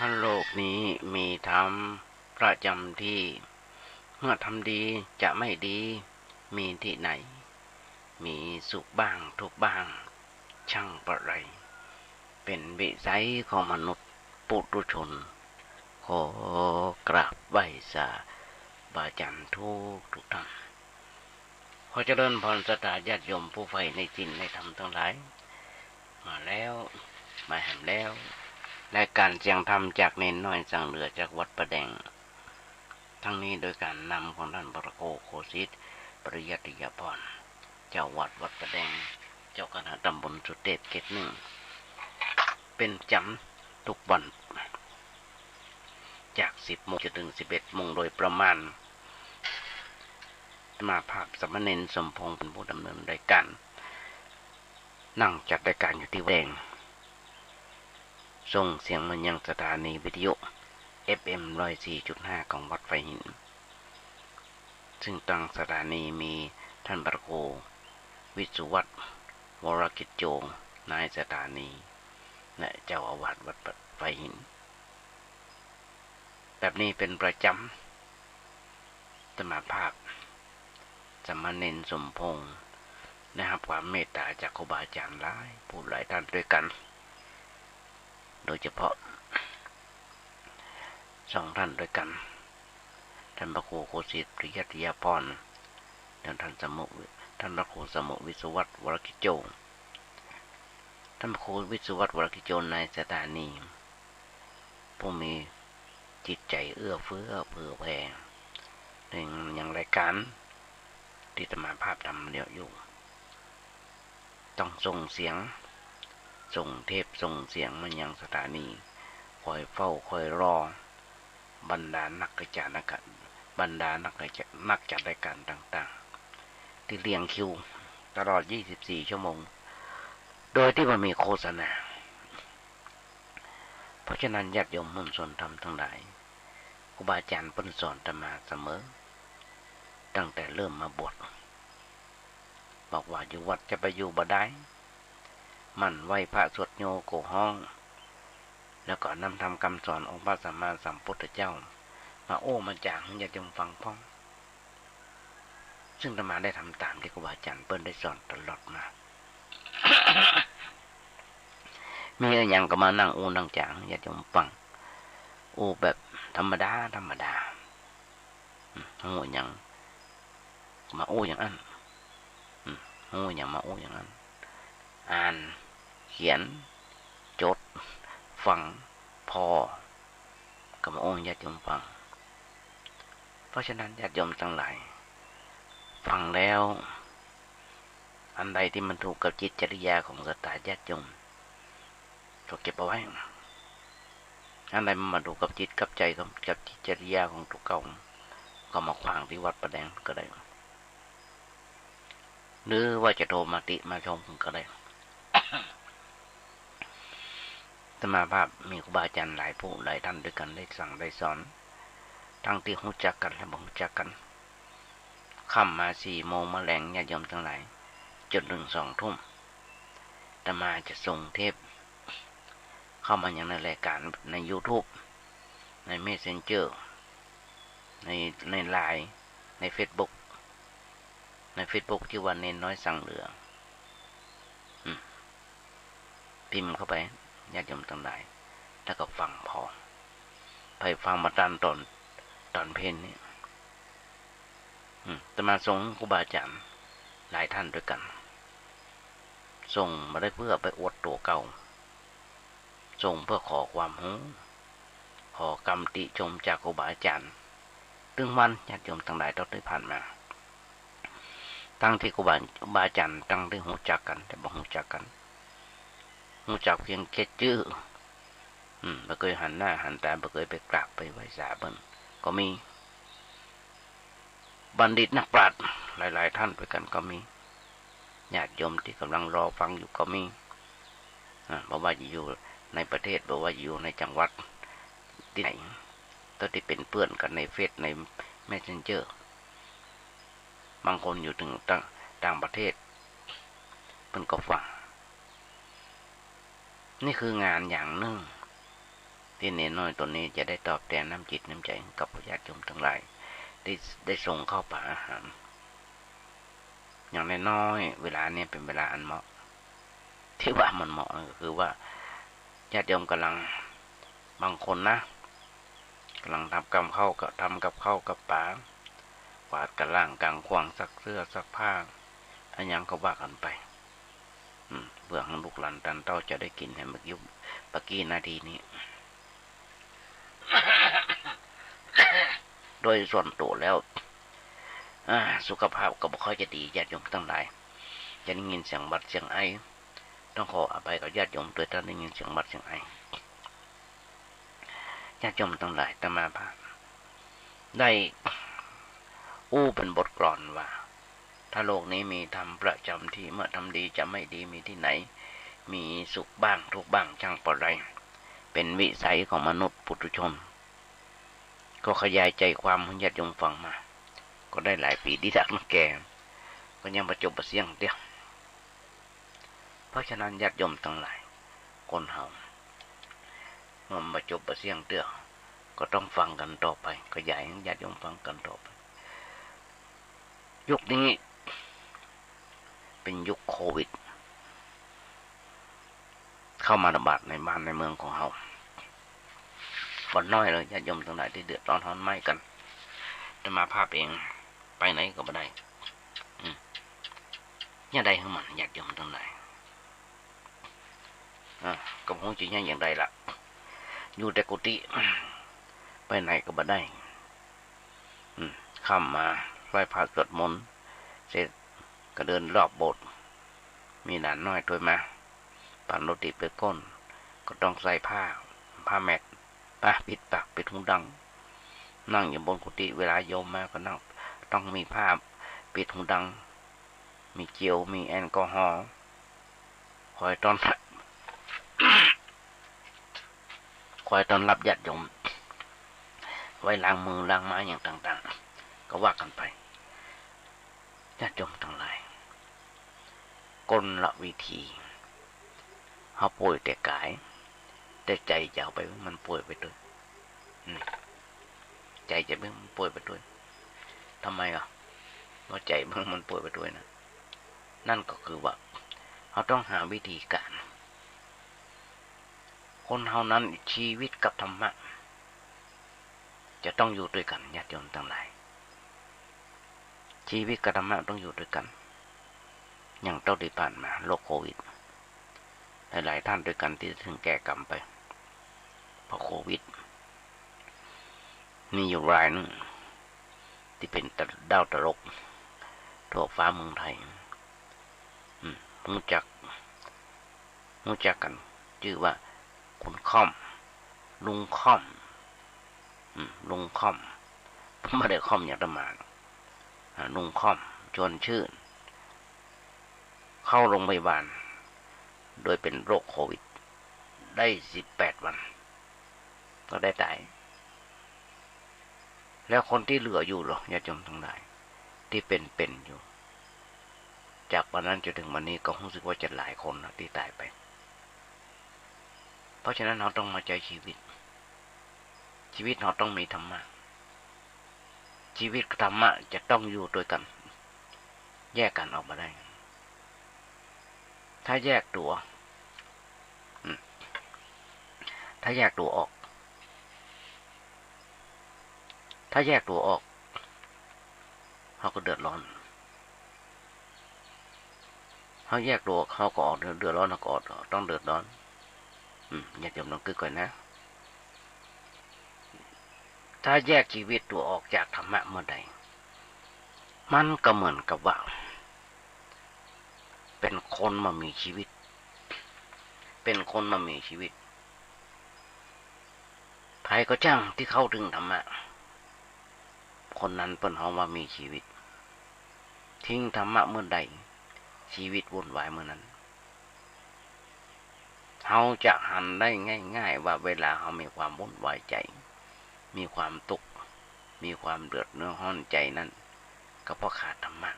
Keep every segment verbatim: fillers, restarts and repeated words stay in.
ถ้าโลกนี้มีธรรมประจำที่ เมื่อทำดีจะไม่ดี มีที่ไหน มีสุขบ้างทุกข์บ้าง ช่างประไร เป็นวิสัยของมนุษย์ปุถุชน ขอกราบไหว้สาบาอาจารย์ทุกทุกท่าน ขอเจริญพรศรัทธาญาติโยมผู้ใฝ่ในศีลในธรรมทั้งหลาย มาแล้ว มาแหมแล้ว รายการเสียงธรรมจากเณรน้อยสังเหลือจากวัดป่าแดง ทั้งนี้โดยการนำของท่านพระครูโคสิต ปริยัติยาภรณ์ เจ้าวัดวัดป่าแดง เจ้าคณะตำบลสุเทพเขตหนึ่ง เป็นประจ๋ำทุกวัน จากสิบโมงจนถึงสิบเอ็ดโมงโดยประมาณ อาตมาภาพสามเณรสมพงษ์เป็นผู้ดำเนินรายการ นั่งจัดรายการอยู่ที่วัดแดง ส่งเสียงมายังสถานีวิทยุ เอฟเอ็ม ร้อยสี่จุดห้า ของวัดไฟหิน ซึ่งตั้งสถานีมีท่านพระครูวิสุวัฒน์ วรกิจโจ นายสถานี และเจ้าอาวาสวัดไฟหิน แบบนี้เป็นประจ๋ำ อาตมาภาพสามเณรสมพงษ์ ได้ฮับความเมตต๋าจากครูบาอาจารย์หลายผู้หลายท่านด้วยกั๋น โดยเฉพาะสองท่านด้วยกั๋น ท่านพระครูโคสิต ปริยัติยาภรณ์ และท่านสมุ ท่านพระครูสมุวิสุวัฒน์ วรกิจโจ ท่านพระครูวิสุวัฒน์ วรกิจโจ นายสถานี ผู้มีจิตใจ๋เอื้อเฟื้อเผื่อแผ่ เรื่องอย่างรายการตี้อาตมาภาพทำเดี่ยวอยู่ ต้องส่งเสียง ส่งเทป ส่งเสียงมายังสถานี คอยเฝ้า คอยรอ บรรดานักจัดรายการ บรรดานักจัด นักจัดรายการต่างๆ ตี้เรียงคิวตลอดยี่สิบสี่ชั่วโมง โดยตี้บ่มีโฆษณา เพราะฉะนั้นญาติโยมมวลชนธรรมทั้งหลาย ครูบาอาจารย์เปิ้นสอนอาตมาเสมอ ตั้งแต่เริ่มมาบวช บอกว่าอยู่วัดจะไปอยู่บ่ได้ หมั่นไหว้พระสวดโยโกฮ้อง แล้วก็นำธรรมคำสอนองค์พระสัมมาสัมพุทธเจ้า มาโอ้มาจ๋าหื้อญาติโยมฟังพ่อง ซึ่งอาตมาได้ทำต๋ามตี้ครูบาอาจารย์เปิ้นได้สอนตลอดมา มีอะหยังก็มานั่งอู้นั่งจ๋าหื้อญาติโยมฟัง อู้แบบธรรมดาธรรมดา อืม ฮู้อะหยังมาอู้อย่างอั้น อืม ฮู้อะหยังมาอู้อย่างอั้น อ่าน เขียน จด ฟัง ผ่อ ก็มาอู้ญาติโยมฟัง เพราะฉะนั้นญาติโยมตังหลาย ฟังแล้ว อันใดตี้มันถูกกับจิตจริยาของศรัทธาญาติโยม ก็เก็บเอาไว้ อันใดมันบ่ถูกกับจิตกับใจ๋ของ กับจิตจริยาของตุ๊เก่า ก็มาขว้างตี้วัดป่าแดงก็ได้ หรือว่าจะโทรมาติมาชมก็ได้ อาตมาภาพมีครูบาอาจารย์หลายผู้หลายท่านด้วยกั๋นได้สั่งได้สอน ทั้งตี้ฮู้จักกั๋นและบ่ฮู้จักกั๋น ค่ำมาสี่โมงมาแลงญาติโยมตังหลาย จ๋นเถิงสองทุ่ม อาตมาจะส่งเทปเข้ามายังในรายการ ในยูทูบ ในเมสเซนเจอร์ ใน ในไลน์ ในเฟซบุ๊ก ในเฟซบุ๊กตี้ว่าเณรน้อยสังเหลือ อืม พิมพ์เข้าไป ญาติโยมตังหลาย แล้วก็ฟังผ่อ ไปฟังมาต๋ามต๋อน ต๋อนเพลนี่ อืม อาตมาส่งครูบาอาจารย์หลายท่านด้วยกั๋น ส่งบ่ได้เปื้อไปอวดตั๋วเก่า ส่งเปื้อขอความฮู้ ขอกำติชมจากครูบาอาจารย์ ตึงวันญาติโยมตังหลายตลอดตี้ผ่านมา ตังตี้ครูบา บาอาจารย์ ตังตี้ฮู้จักกั๋น แต่บ่ฮู้จักกั๋น ฮู้จักเพียงแค่จื้อ อืม บ่เกยหันหน้าหันต๋า บ่เกยไปกราบไปไหว้สาเปิ้น ก็มี บัณฑิตนักปราชญ์หลายๆ ท่านด้วยกั๋นก็มี ญาติโยมตี้ก่ำลังรอฟังอยู่ก็มี อ่า บ่ว่าจะอยู่ในประเทศ บ่ว่าอยู่ในจังหวัดตี้ไหน ตลอดตี้เป๋นเปื้อนกั๋นในเฟซ ในเมสเซนเจอร์ บางคนอยู่เถิงต่าง ต่างประเทศ เปิ้นก็ฟัง นี่คืองานอย่างนึ่ง ตี้เณรน้อยต๋นนี้จะได้ตอบแตนน้ำจิตน้ำใจ๋กับญาติโยมตังหลาย ได้ ได้ส่งข้าวป๋าอาหาร อย่างน้อยๆ เวลานี้เป๋นเวลาอันเหมาะ ตี้ว่ามันเหมาะก็คือว่า ญาติโยมก่ำลัง บางคนนะ ก่ำลังทำกับข้าว ก็ทำกับข้าวกับป๋า กวาดก้าล่างก้างขว้าง ซักเสื้อซักผ้า อะหยังก็ว่ากั๋นไป อืม เปื้อหื้อลูกหลานต้านเต๊าจะได้กิ๋นหื้อบ่ยุบ บ่กี้นาทีนี้ โดยส่วนตั๋วแล้ว อ่า สุขภาพก็บ่ค่อยจะดี ญาติโยมตังหลาย จะได้ยินเสียงหวัดเสียงไอ ต้องขออภัยกับญาติโยมตวย ถ้าได้ยินเสียงหวัดเสียงไอ ญาติโยมตังหลาย อาตมาภาพได้อู้เป๋นบทกลอนว่า ถ้าโลกนี้มีธรรมประจ๋ำที่ เมื่อทำดีจะไม่ดีมีตี้ไหน มีสุขบ้างทุกข์บ้างช่างปะไร เป๋นวิสัยของมนุษย์ปุถุชน ก็ขยายใจ๋ความหื้อญาติโยมฟังมา ก็ได้หลายปี๋ดีดักนะแก ก็ยังบ่จบบ่เสี้ยงเตื้อ เพราะฉะนั้นญาติโยมตังหลาย คนเฮา มันบ่จบบ่เสี้ยงเตื้อ ก็ต้องฟังกั๋นต่อไป ขยายหื้อญาติโยมฟังกั๋นต่อไป ยุคนี้เป๋นยุคโควิด เข้ามาระบาดในบ้านในเมืองของเฮา บ่น้อยเลย ญาติโยมตังหลายตี้เดือดร้อนฮ้อนไหม้กั๋น อาตมาภาพเอง ไปไหนก็บ่ได้ อืม จะใดหื้อมัน ญาติโยมตังหลาย อ่า ก็บ่ฮู้จะเยียะอย่างใดละ อยู่แต่กุฏิ ไปไหนก็บ่ได้ อืม ค่ำมาไหว้พระสวดมนต์เสร็จ ก็เดินรอบโบสถ์ มีหลานน้อยตวยมา ปั๋นโรตี๋ไปก้น ก็ต้องใส่ผ้า ผ้าแมส ผ้าปิดปากปิดหูดัง นั่งอยู่บนกุฏิ เวลาโยมมาก็นั่ง ต้องมีผ้าปิดหูดัง มีเจล มีแอลกอฮอล์ คอยต้อนรับ คอยต้อนรับญาติโยม ไว้ล้างมือล้างไม้อย่างต่างๆ ก็ว่ากั๋นไป ญาติโยมตังหลาย คนละวิธี เฮาป่วยแต่ก๋าย แต่ใจ๋จะเอาไปหื้อมันป่วยไปตวย อืม ใจ๋จะเอาไปหื้อมันป่วยไปตวย ทำไมอ่ะ เพราะใจ๋หื้อมันป่วยไปตวยนะ นั่นก็คือว่า เฮาต้องหาวิธีก๋าน คนเฮานั้นชีวิตกับธรรมะ จะต้องอยู่ตวยกั๋น ญาติโยมตังหลาย ชีวิตกับธรรมะต้องอยู่ตวยกั๋น อย่างเต้าตี้ผ่านมา โรคโควิด หลายๆ ต้านตวยกั๋นตี้เถิงแก่กรรมไป เพราะโควิด มีอยู่รายนึ่ง ตี้เป๋นตะ ดาวตลก ทั่วฟ้าเมืองไทย อืม ฮู้จัก ฮู้จักกั๋น จื้อว่า คุณค่อม ลุงค่อม อืม ลุงค่อม บ่ได้ค่อมอย่างอาตมาหรอก อ่า ลุงค่อม ชวนชื่น เข้าโรงพยาบาล โดยเป๋นโรคโควิด ได้สิบแปดวัน ก็ได้ต๋าย แล้วคนตี้เหลืออยู่เหรอ ญาติโยมตังหลาย ตี้เป๋นๆ อยู่ จากวันนั้นจนเถิงวันนี้ก็ฮู้สึกว่าจะหลายคนนะตี้ต๋ายไป เพราะฉะนั้นเฮาต้องมาใจ๊ชีวิต ชีวิตเฮาต้องมีธรรมะ ชีวิตกับธรรมะจะต้องอยู่ตวยกั๋น แยกกั๋นออกบ่ได้ ถ้าแยกตั๋ว อืม ถ้าแยกตั๋วออก ถ้าแยกตั๋วออก เฮาก็เดือดร้อน เฮาแยกตั๋วออก เฮาก็ออก เดือดร้อน เฮาก็ออก ต้องเดือดร้อน อืม ญาติโยมลองกึ๊ดก่อนนะ ถ้าแยกชีวิตตั๋วออกจากธรรมะเมื่อใด มันก็เหมือนกับว่า เป๋นคนบ่มีชีวิต เป๋นคนบ่มีชีวิต ใผก็จ้างตี้เข้าเถิงธรรมะ คนนั้นเปิ้นฮ้องว่ามีชีวิต ทิ้งธรรมะเมื่อใด ชีวิตวุ่นวายเมื่อนั้น เฮาจะหันได้ง่ายๆ ว่าเวลาเฮามีความวุ่นวายใจ๋ มีความตุ๊กข์ มีความเดือดเนื้อฮ้อนใจ๋นั้น ก็เพราะขาดธรรมะ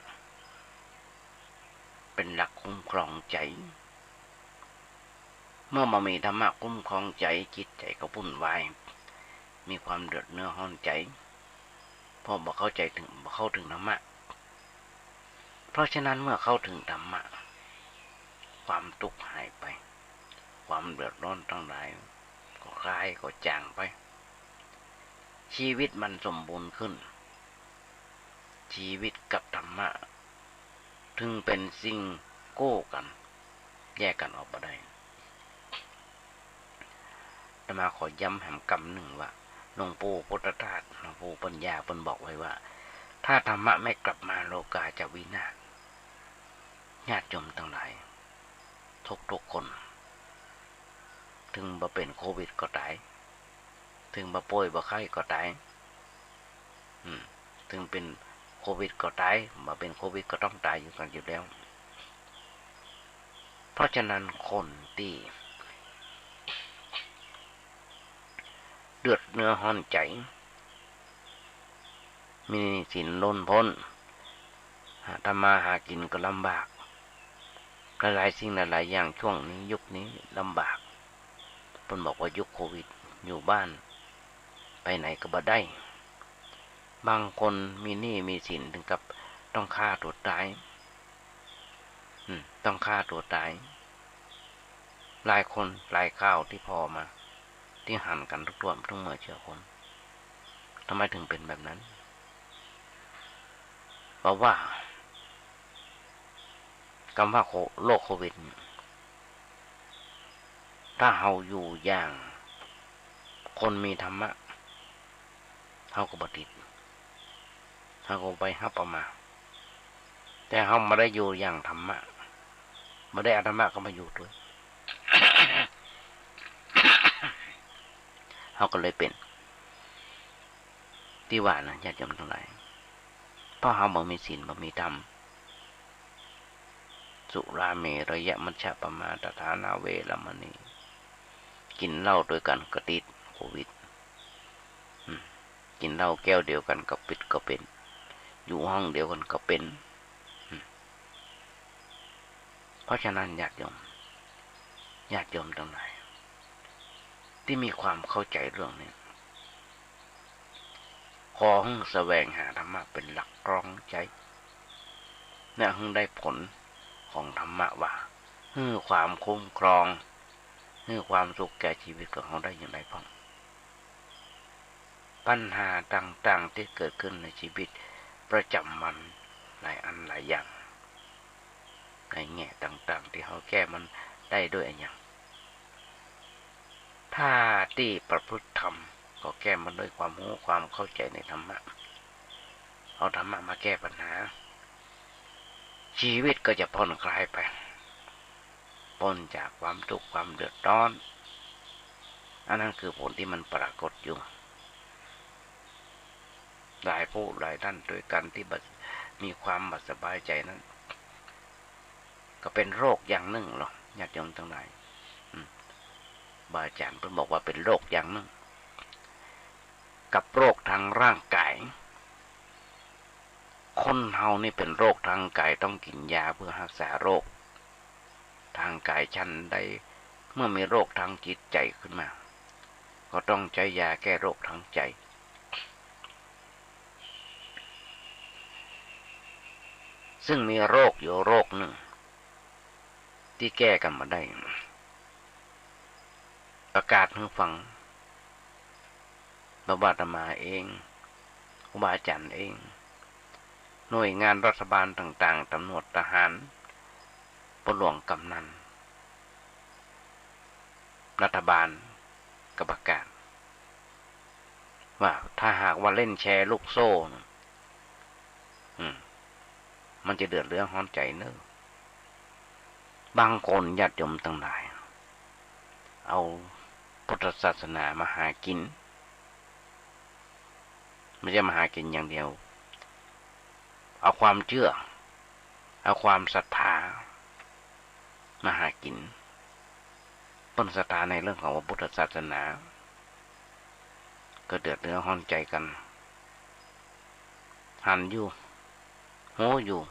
เป๋นหลักคุ้มครองใจ๋ เมื่อบ่มีธรรมะคุ้มครองใจ๋ จิตใจ๋ก็วุ่นวาย มีความเดือดเนื้อฮ้อนใจ๋ เพราะบ่เข้าใจ๋เถิง บ่เข้าเถิงธรรมะ เพราะฉะนั้นเมื่อเข้าเถิงธรรมะ ความตุ๊กข์หายไป ความเดือดร้อนตังหลายก็คลาย ก็จ๋างไป ชีวิตมันสมบูรณ์ขึ้น ชีวิตกับธรรมะ เถิงเป๋นสิ่งกู้กั๋น แยกกั๋นออกบ่ได้ อาตมาขอย้ำแหมกำนึ่งว่า หลวงปู่พุทธทาส หลวงปู่ปัญญา เปิ้นบอกไว้ว่า ถ้าธรรมะไม่กลับมา โลกาจะวินาศ ญาติโยมตังหลาย ทุกๆ คน เถิงบ่เป๋นโควิดก็ต๋าย เถิงบ่ป่วยบ่ไข้ก็ต๋าย อืม เถิงเป๋นโควิดก็ต๋าย บ่เป๋นโควิดก็ต้องต๋ายอยู่กั๋นอยู่แล้ว เพราะฉะนั้นคนตี้เดือดเนื้อฮ้อนใจ๋ มีหนี้สินล้นพ้น หาทำมาหากิ๋นก็ลำบาก หลายๆ สิ่งหลายๆ อย่าง ช่วงนี้ยุคนี้ลำบาก เปิ้นบอกว่ายุคโควิด อยู่บ้าน ไปไหนก็บ่ได้ บางคนมีหนี้มีสินเถิงกับต้องฆ่าตั๋วต๋าย อืม ต้องฆ่าตั๋วต๋าย หลายคนหลายข่าวตี้ผ่อมา ตี้หันกั๋นทั่วๆ ตึงเมื่อเจื้อคน ทำไมเถิงเป๋นแบบนั้น เพราะว่า กำว่าโค- โรคโควิดเนี่ย ถ้าเฮาอยู่อย่างคนมีธรรมะ เฮาก็บ่ติด เฮาก็ไปฮับเอามา แต่เฮาบ่ได้อยู่อย่างธรรมะ บ่ได้เอาธรรมะเข้ามาอยู่ตวย เฮาก็เลยเป๋น ตี้ว่านะ ญาติโยมตังหลาย เพราะเฮาบ่มีศีล บ่มีธรรม สุราเมรยมัชฌะปมาทฐานาเวรมณี กิ๋นเหล้าตวยกั๋นก็ติดโควิด อืม กิ๋นเหล้าแก้วเดียวกั๋นก็ปิด ก็เป๋น อยู่ห้องเดียวกั๋นก็เป๋น อืม เพราะฉะนั้นญาติโยม ญาติโยมตังหลาย ตี้มีความเข้าใจ๋เรื่องนี้ ขอหื้อแสวงหาธรรมะเป๋นหลักกรองใจ๋ และหื้อได้ผลของธรรมะว่า หื้อความคุ้มครอง หื้อความสุขแก่ชีวิตของเฮาได้อย่างใดพ่อง ปัญหาต่างๆ ตี้เกิดขึ้นในชีวิตประจ๋ำวันหลายอันหลายอย่าง ในแง่ต่างๆ ตี้เฮาแก้มันได้ด้วยอะหยัง ถ้าตี้ประพฤติธรรมก็แก้มันด้วยความฮู้ความเข้าใจ๋ในธรรมะ เอาธรรมะมาแก้ปัญหา ชีวิตก็จะผ่อนคลายไป ป๊นจากความตุ๊กข์ความเดือดร้อน อันนั้นคือผลตี้มันปรากฏอยู่ หลายผู้หลายต้านตวยกั๋นตี้บ่ มีความบ่สบายใจ๋นั้น ก็เป๋นโรคอย่างนึ่งลอ ญาติโยมตังหลาย อืม ครูบาอาจ๋ารย์เปิ้นบอกว่าเป๋นโรคอย่างนึ่ง กับโรคตางร่างก๋าย คนเฮานี่เป๋นโรคตางก๋าย ต้องกิ๋นยาเปื้อฮักษาโรคตางก๋าย ฉันใด เมื่อมีโรคตางจิตใจ๋ขึ้นมา ก็ต้องใจ๊ยาแก้โรคตางใจ๋ ซึ่งมีโรคอยู่โรคนึ่ง ตี้แก้กั๋นบ่ได้ ประกาศหื้อฟัง บ่ว่าอาตมาเอง ครูบาอาจ๋ารย์เอง หน่วยงานรัฐบาลต่างๆ ตำรวจ ทหาร ป้อหลวง กำนัน รัฐบาลก็ประกาศ ว่าถ้าหากว่าเล่นแชร์ลูกโซ่น่ะ อืม มันจะเดือดเนื้อฮ้อนใจ๋เน่อ บางคนญาติโยมตังหลาย เอาพุทธศาสนามาหากิ๋น ไม่ใช่มาหากิ๋นอย่างเดียว เอาความเจื้อ เอาความศรัทธามาหากิ๋น เปิ้นศรัทธาในเรื่องของพระพุทธศาสนา ก็เดือดเนื้อฮ้อนใจ๋กั๋น หันอยู่ ฮู้อยู่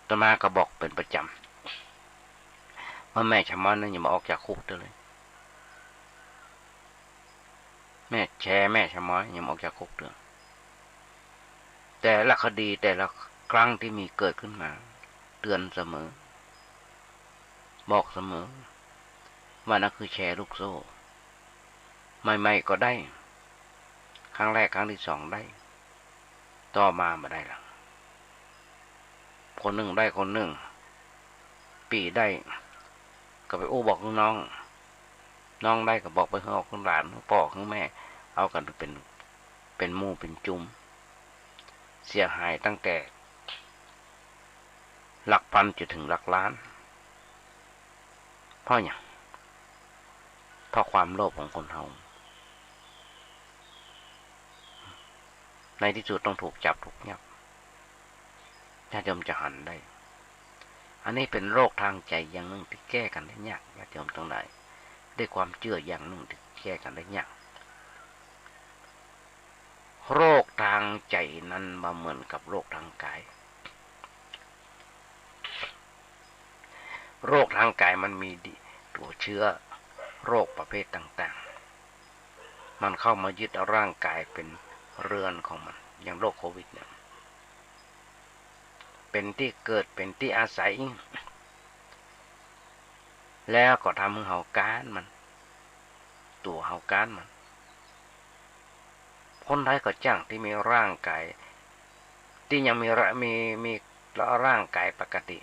อาตมาก็บอกเป๋นประจ๋ำ ว่าแม่ชะม้อยนั้นยังบ่ออกจากคุกเตื้อเลย แม่แชร์แม่ชะม้อยยังบ่ออกจากคุกเตื้อ แต่ละคดีแต่ละครั้งตี้มีเกิดขึ้นมา เตือนเสมอ บอกเสมอ ว่านั่นคือแชร์ลูกโซ่ ใหม่ๆ ก็ได้ ครั้งแรกครั้งตี้สองได้ ต่อมาบ่ได้ละ คนนึ่งได้คนนึ่ง ปี้ได้ ก็ไปอู้บอกหื้อน้อง น้องได้ก็บอกไปหื้อ หื้อหลาน หื้อป้อ หื้อแม่ เอากั๋นเป๋น เป๋นหมู่เป๋นจุม เสียหายตั้งแต่หลักพันจ๋นเถิงหลักล้าน เพราะหยัง เพราะความโลภของคนเฮา ในตี้สุดต้องถูกจับถูกยับ ญาติโยมจะหันได้ อันนี้เป๋นโรคตางใจ๋อย่างนึ่งตี้แก้กั๋นได้ยาก ญาติโยมตังหลาย ได้ความเจื้ออย่างนึ่งตี้แก้กั๋นได้ยาก โรคตางใจ๋นั้นบ่เหมือนกับโรคตางก๋าย โรคตางก๋ายมันมีตั๋วเจื้อโรคประเภทต่างๆ มันเข้ามายึดเอาร่างก๋ายเป๋นเรือนของมัน อย่างโรคโควิดเนี่ย เป๋นตี้เกิด เป๋นตี้อาศัย แล้วก็ทำหื้อเฮาก๊านมัน ตั๋วเฮาก๊านมัน คนใดก็จ้างตี้มีร่างก๋าย ตี้ยังมีร่า- มี มีร่างก๋ายปกติ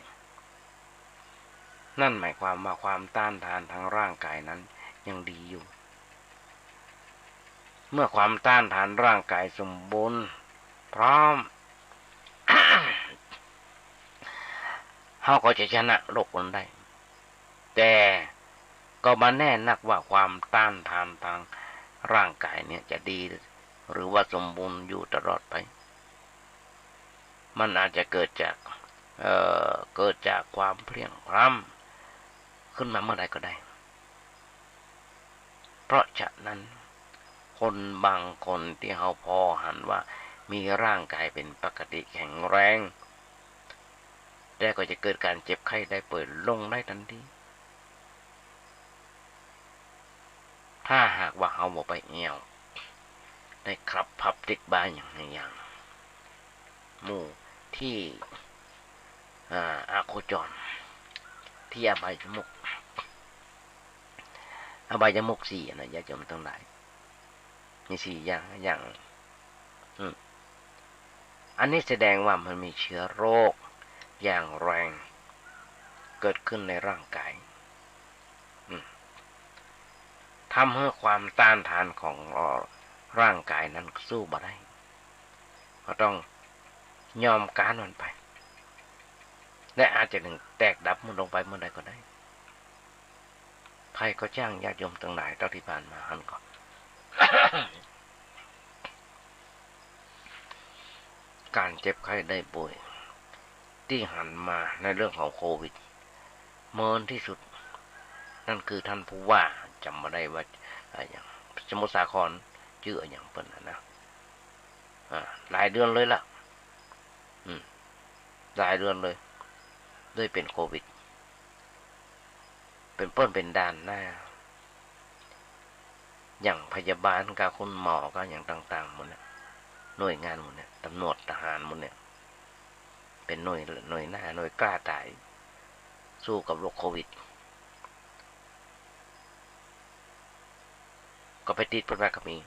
นั่นหมายความว่าความต้านทานตางร่างก๋ายนั้นยังดีอยู่ เมื่อความต้านทานร่างก๋ายสมบูรณ์พร้อม เฮาก็จะชนะโรคนั้นได้ แต่ก็บ่แน่นักว่าความต้านทานตางร่างก๋ายเนี่ยจะดี หรือว่าสมบูรณ์อยู่ตลอดไป มันอาจจะเกิดจาก เอ่อ เกิดจากความเพลียงพล้ำขึ้นมาเมื่อใดก็ได้ เพราะฉะนั้น คนบางคนตี้เฮาผ่อหันว่ามีร่างก๋ายเป๋นปกติแข็งแรง แต่ก็จะเกิดก๋านเจ็บไข้ได้ป่วยลงได้ตันที ถ้าหากว่าเฮาบ่ไปแอ่ว ได้ครับพับติดบ่าอย่างใดอย่าง หมู่ตี้ อ่า อโคจร ตี้อบายมุข อบายมุขสี่อะนะ ญาติโยมตังหลาย มีสี่อย่าง อย่าง อืม อันนี้แสดงว่ามันมีเชื้อโรคอย่างแรงเกิดขึ้นในร่างก๋าย อืม ทำหื้อความต้านทานของร่างก๋ายนั้นสู้บ่ได้ ก็ต้องยอมก๊านมันไป และอาจจะเถิงแตกดับหมดลงไปเมื่อใดก็ได้ ใผก็จ้าง ญาติโยมตังหลาย เต้าตี้ผ่านมาหันก็ ก๋านเจ็บไข้ได้ป่วย ตี้หันมาในเรื่องของโควิด เมินตี้สุด นั่นคือต้านผู้ว่า จ๋ำบ่ได้ว่า อ่า อย่างสมุทรสาคร จื้ออะหยังเปิ้นน่ะนะ อ่า หลายเดือนเลยละ อืม หลายเดือนเลย ด้วยเป๋นโควิด เป๋นเปิ้นเป๋นด่านหน้า อย่างพยาบาลกับคุณหมอกับอย่างต่างๆ หมดเนี่ย หน่วยงานหมดเนี่ย ตำรวจ ทหารหมดเนี่ย เป๋นหน่วย หน่วยหน้า หน่วยกล้าต๋าย สู้กับโรคโควิด ก็ไปติดเปิ้นว่าก็มี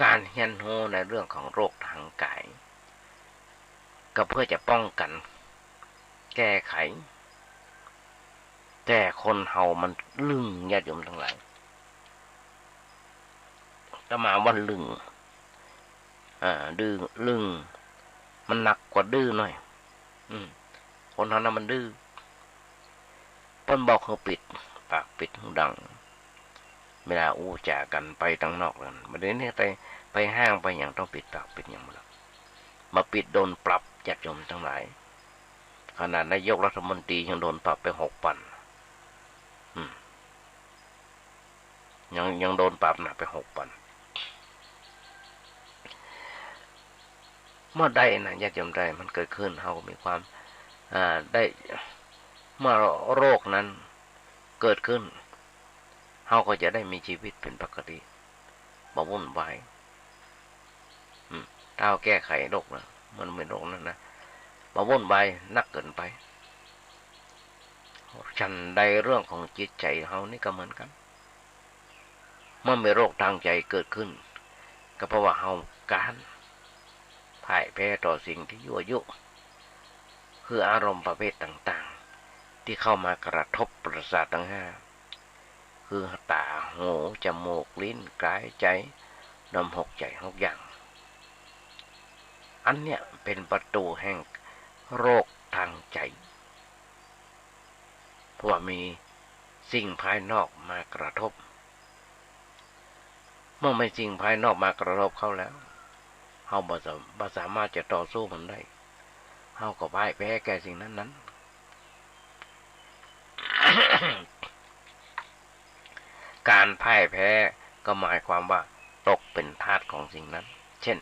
ก๋านเฮียนฮู้ในเรื่องของโรคตางก๋าย ก็เปื้อจะป้องกั๋น แก้ไข แต่คนเฮามันลึง ญาติโยมตังหลาย อาตมาว่าลึง อ่า ดื้อ ลึง มันหนักกว่าดื้อหน่อย อืม คนเฮานั้นมันดื้อ เปิ้นบอกหื้อปิดปากปิดหูดัง เวลาอู้จ๋ากั๋นไปตังนอกนั้น บ่าเดี่ยวนี้ไป ไปห้างไปหยังต้องปิดปากปิดหยังหมดแล้ว บ่ปิดโดนปรับ ญาติโยมตังหลาย ขนาดนายกรัฐมนตรียังโดนปรับไปหกปัน อืม ยัง ยังโดนปรับนะ ไปหกปัน เมื่อใดนะ ญาติโยมใดมันเกิดขึ้น เฮาก็มีความ อ่า ได้ เมื่อโรคนั้นเกิดขึ้น เฮาก็จะได้มีชีวิตเป๋นปกติ บ่วุ่นวาย อืม ถ้าเฮาแก้ไขโรคนะ มันเป๋นโรคนั้นนะ บ่วุ่นวายนักเกินไป ฉันใดเรื่องของจิตใจ๋เฮานี่ก็เหมือนกั๋น เมื่อมีโรคตางใจ๋เกิดขึ้น ก็เพราะว่าเฮาก๊านพ่ายแพ้ต่อสิ่งตี้ยั่วยุ คืออารมณ์ประเภทต่างๆ ตี้เข้ามากระทบประสาทตังห้า คือต๋า หู จมูก ลิ้น ก๋าย ใจ๋ นำหกใจ๋หกอย่าง อันเนี้ยเป๋นประตู๋แห่งโรคตางใจ๋ เพราะว่ามีสิ่งภายนอกมากระทบ เมื่อมีสิ่งภายนอกมากระทบเข้าแล้ว เฮาบ่สา- บ่สามารถจะต่อสู้มันได้ เฮาก็พ่ายแพ้แก่สิ่งนั้นๆ ก๋านพ่ายแพ้ก็หมายความว่าตกเป๋นทาสของสิ่งนั้น เช่น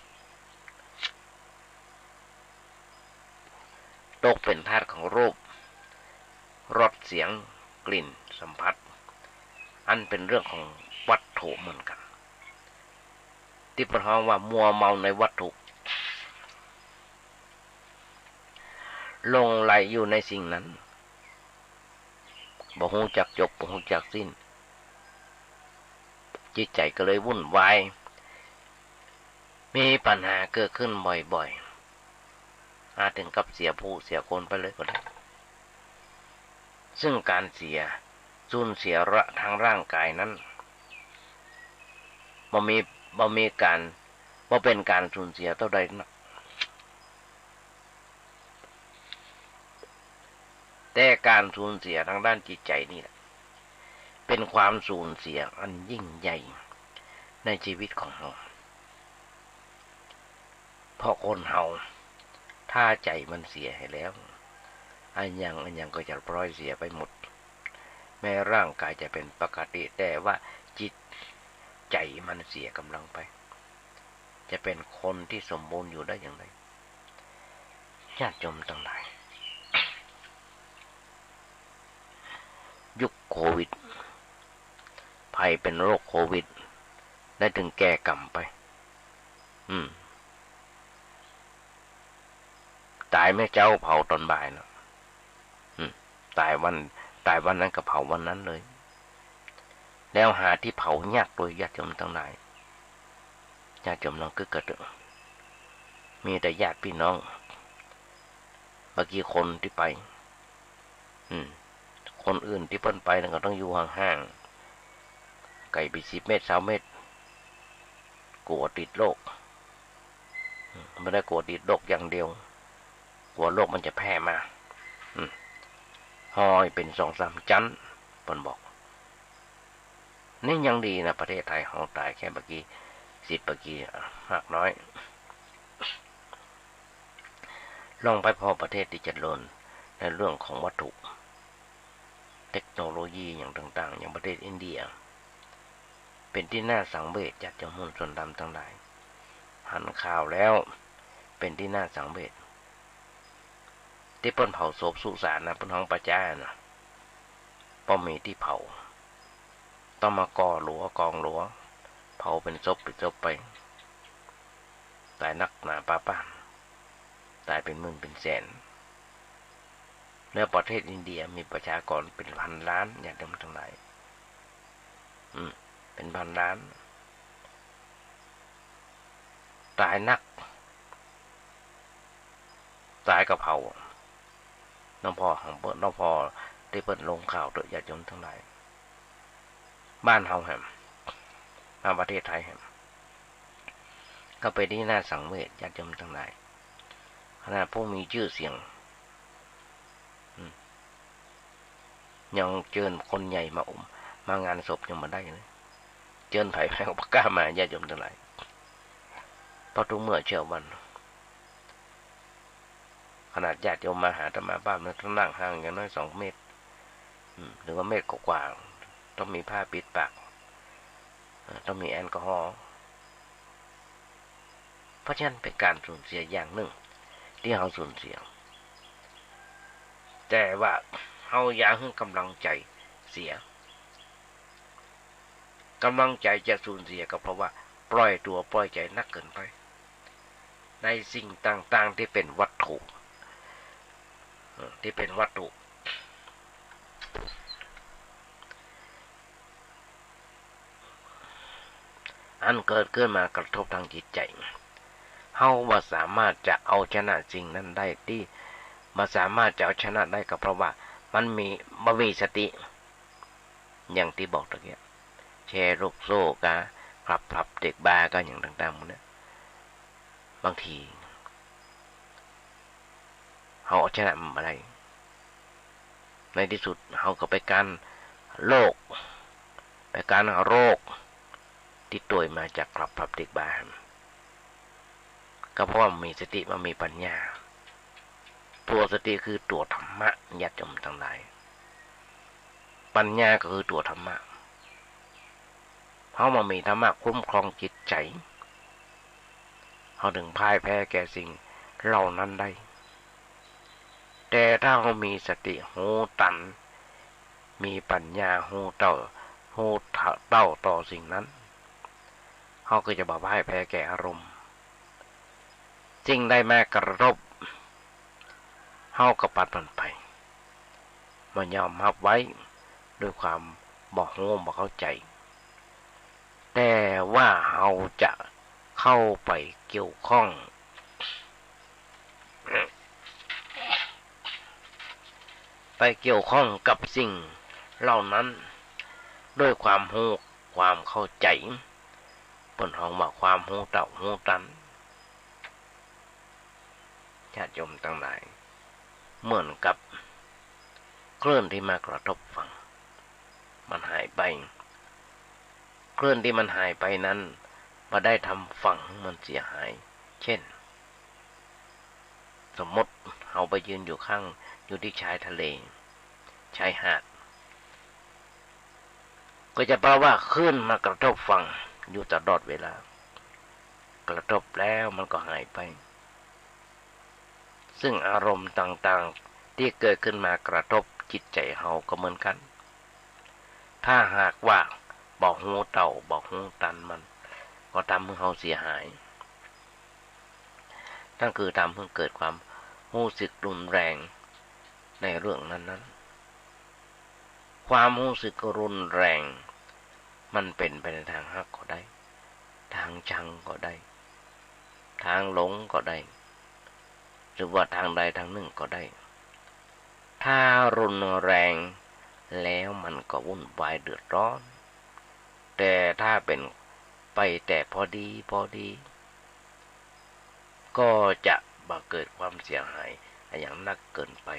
ตกเป๋นทาสของรูป รส เสียง กลิ่น สัมผัส อันเป๋นเรื่องของวัตถุเหมือนกั๋น ตี้เปิ้นฮ้องว่ามัวเมาในวัตถุ หลงใหลอยู่ในสิ่งนั้น บ่ฮู้จักจบ บ่ฮู้จักสิ้น จิตใจ๋ก็เลยวุ่นวาย มีปัญหาเกิดขึ้นบ่อยๆ อาจเถิงกับเสียผู้เสียคนไปเลยก็ได้ ซึ่งก๋านเสีย สูญเสียระทางร่างก๋ายนั้น บ่มี- บ่มีก๋าน- บ่เป๋นก๋านสูญเสียเต้าใดนัก แต่ก๋านสูญเสียตางด้านจิตใจ๋นี่แหละ เป๋นความสูญเสียอันยิ่งใหญ่ในชีวิตของเฮา เพราะคนเฮา ถ้าใจ๋มันเสียไปแล้ว อะหยังอะหยังก็จะปล่อยเสียไปหมด แม้ร่างก๋ายจะเป๋นปกติ แต่ว่าจิตใจ๋มันเสียก๋ำลังไป จะเป๋นคนตี้สมบูรณ์อยู่ได้อย่างไร ญาติโยมตังหลาย ยุคโควิด ใผเป๋นโรคโควิด ได้เถิงแก่กำไป อืม ต๋ายเมื่อเจ๊าเผาต๋อนบ่ายเนาะ อืม ต๋ายวัน- ต๋ายวันนั้นก็เผาวันนั้นเลย แล้วหาตี้เผายากโดย ญาติโยมตังหลาย ญาติโยมลองกึ๊ดกั๋นเต๊อะ มีแต่ญาติปี้น้อง บ่ากี่คนตี้ไป อืม คนอื่นตี้เปิ้นไปนั้นก็ต้องอยู่ห่างๆ ไก๋ไปสิบเมตร ซาวเมตร กั๋วติดโรค อืม บ่ได้กั๋วติดโรคอย่างเดียว กั๋วโรคมันจะแพร่มา อืม ฮ้อยเป๋นสองสามจั๊น เปิ้นบอก นี่ยังดีนะ ประเทศไทยเฮาต๋ายแค่บ่ากี่สิบ บ่ากี่ อ่ะ มากน้อย ลองไปผ่อประเทศตี้เจริญในเรื่องของวัตถุ เทคโนโลยีอย่างต่างๆ อย่างประเทศอินเดีย เป๋นตี้น่าสังเวช ญาติโยมมวลชนธรรมตังหลาย หันข่าวแล้วเป๋นตี้น่าสังเวช ตี้เปิ้นเผาศพสุสานนะ เปิ้นฮ้องป่าจ๊านะ บ่มีตี้เผา ต้องมาก่อหลัวกองหลัว เผาเป๋นศพเป๋นศพไป ต๋ายนักหนาปาป้าน ต๋ายเป๋นหมื่นเป๋นแสน แล้วประเทศอินเดียมีประชากรเป๋นพันล้าน ญาติโยมตังหลาย อืม เป๋นพันล้าน ต๋ายนัก ต๋ายก็เผา หลวงพ่อของเปิ้น หลวงพ่อตี้เปิ้นลงข่าวเต๊อะ ญาติโยมตังหลาย บ้านเฮาแหม มาประเทศไทยแหม ก็เป๋นตี้น่าสังเวช ญาติโยมตังหลาย ขนาดผู้มีจื้อเสียง อืม ยังเจิญคนใหญ่มาอุ้ม มางานศพยังบ่ได้เลย เจิญใผใผก็บ่กล้ามา ญาติโยมตังหลาย เพราะทุกเมื่อเช้าวัน ขนาดญาติโยมมาหาอาตมาภาพนะ ต้องนั่งห่างอย่างน้อยสองเมตร อืม หรือว่าเมตรกว่าๆ ต้องมีผ้าปิดปาก เอ่อ ต้องมีแอลกอฮอล์ เพราะฉะนั้นเป๋นก๋านสูญเสียอย่างนึ่งตี้เฮาสูญเสีย แต่ว่าเฮาอย่าหื้อกำลังใจ๋เสีย กำลังใจ๋จะสูญเสียก็เพราะว่าปล่อยตั๋วปล่อยใจ๋นักเกินไป ในสิ่งต่างๆ ตี้เป๋นวัตถุ เอ่อ ตี้เป๋นวัตถุ อันเกิดขึ้นมากระทบตางจิตใจ๋ เฮาบ่สามารถจะเอาชนะสิ่งนั้นได้ ตี้บ่สามารถจะเอาชนะได้ก็เพราะว่ามันมี บ่มีสติ อย่างตี้บอกตะกี้ แชร์ลูกโซ่กา คลับพลับเด็กบาร์กา อย่างต่างๆ หมู่นี้ บางที เฮาเอาชนะมันบ่ได้ ในตี้สุดเฮาก็ไปก๊านโรค ไปก๊านโรคตี้ตวยมาจากคลับพลับเด็กบาร์ ก็เพราะว่าบ่มีสติ บ่มีปัญญา ตั๋วสติคือตั๋วธรรมะ ญาติโยมตังหลาย ปัญญาก็คือตั๋วธรรมะ เฮาบ่มีธรรมะคุ้มครองจิตใจ๋ เฮาถึงพ่ายแพ้แก่สิ่งเหล่านั้นได้ แต่ถ้าเฮามีสติฮู้ตัน มีปัญญาฮู้เต้า ฮู้เต้าต่อสิ่งนั้น เฮาก็จะบ่พ่ายแพ้แก่อารมณ์ สิ่งใดมากระทบ เฮาก็ปัดมันไป บ่ยอมฮับไว้ ด้วยความบ่ฮู้บ่เข้าใจ๋ แต่ว่าเฮาจะเข้าไปเกี่ยวข้อง ไปเกี่ยวข้องกับสิ่งเหล่านั้น ด้วยความฮู้ความเข้าใจ๋ เปิ้นฮ้องว่าความฮู้เต้าฮู้ตัน ญาติโยมตังหลาย เหมือนกับคลื่นตี้มากระทบฝั่ง มันหายไป คลื่นตี้มันหายไปนั้น บ่ได้ทำฝั่งหื้อมันเสียหาย เช่น สมมติเฮาไปยืนอยู่ข้าง อยู่ตี้ชายทะเล ชายหาด ก็จะแปลว่าคลื่นมากระทบฝั่งอยู่ตลอดเวลา กระทบแล้วมันก็หายไป ซึ่งอารมณ์ต่างๆ ตี้เกิดขึ้นมากระทบจิตใจ๋เฮาก็เหมือนกั๋น ถ้าหากว่าบ่ฮู้เต้า บ่ฮู้ตันมัน ก็ทำหื้อเฮาเสียหาย นั่นคือทำหื้อเกิดความฮู้สึกรุนแรงในเรื่องนั้นๆ ความฮู้สึกรุนแรง มันเป๋นไปในตางฮักก็ได้ ตางชังก็ได้ ตางหลงก็ได้ หรือว่าตางใดตางนึ่งก็ได้ ถ้ารุนแรงแล้วมันก็วุ่นวายเดือดร้อน แต่ถ้าเป๋นไปแต่พอดีพอดี ก็จะบ่เกิดความเสียหายอย่างนักเกินไป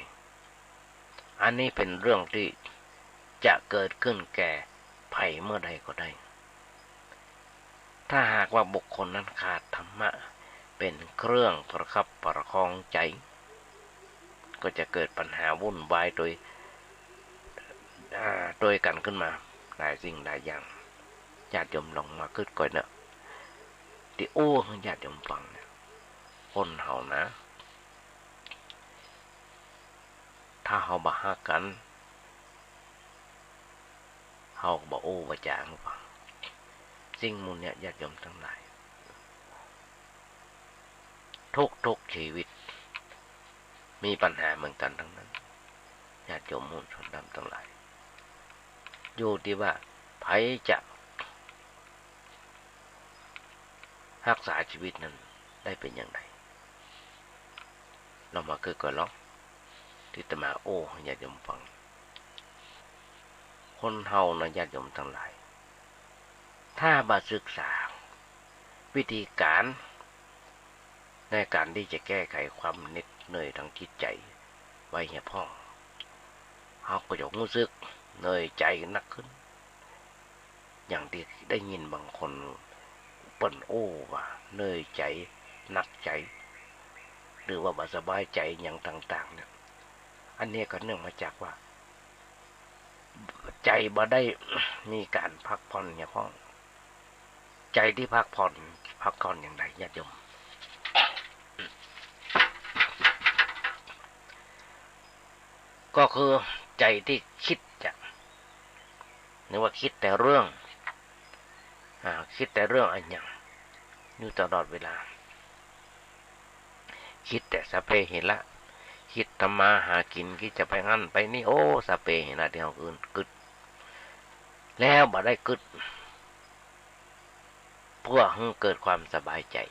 อันนี้เป๋นเรื่องตี้จะเกิดขึ้นแก่ใผเมื่อใดก็ได้ ถ้าหากว่าบุคคลนั้นขาดธรรมะเป๋นเครื่องประคับประคองใจ๋ ก็จะเกิดปัญหาวุ่นวายโดย อ่า โดยกั๋นขึ้นมาหลายสิ่งหลายอย่าง ญาติโยมลองมาคิดก่อนเนาะ ตี้อู้หื้อญาติโยมฟังเนี่ย คนเฮานะ ถ้าเฮาบ่ฮักกั๋น เฮาก็บ่อู้บ่จ๋าหื้อฟัง สิ่งหมู่เนี่ย ญาติโยมตังหลาย ทุกๆ ชีวิต มีปัญหาเหมือนกั๋นตังนั้น ญาติโยมหมู่ชนธรรมตังหลาย อยู่ตี้ว่าใผจะฮักษาชีวิตนั้นได้เป๋นอย่างใด ลองมาคิดก่อนลอง ตี้อาตมาอู้หื้อญาติโยมฟัง คนเฮานะ ญาติโยมตังหลาย ถ้าบ่ศึกษาวิธีก๋าน ในก๋านตี้จะแก้ไขความเหน็ดเหนื่อยตางจิตใจ๋ไว้เหียพ่อง เฮาก็จะฮู้สึกเหนื่อยใจ๋นักขึ้น อย่างตี้ได้ยินบางคนเปิ้นอู้ว่าเหนื่อยใจ๋ หนักใจ๋ หรือว่าบ่สบายใจ๋อย่างต่างๆ เนี่ย อันนี้ก็เนื่องมาจากว่า ใจ๋บ่ได้มีก๋านพักผ่อนเหียพ่อง ใจ๋ตี้พักผ่อน พักผ่อนอย่างใด ญาติโยม ก็คือใจ๋ตี้กึ๊ดจะ นึกว่าคิดแต่เรื่อง อ่า คิดแต่เรื่องอะหยังอยู่ตลอดเวลา กึ๊ดแต่สัพเพเหระ กึ๊ดทำมาหากิ๋น กึ๊ดจะไปหั้นไปนี่ โอ้ สัพเพเหระตี้เฮาอื่นกึ๊ด แล้วบ่ได้กึ๊ด เปื้อหื้อเกิดความสบายใจ๋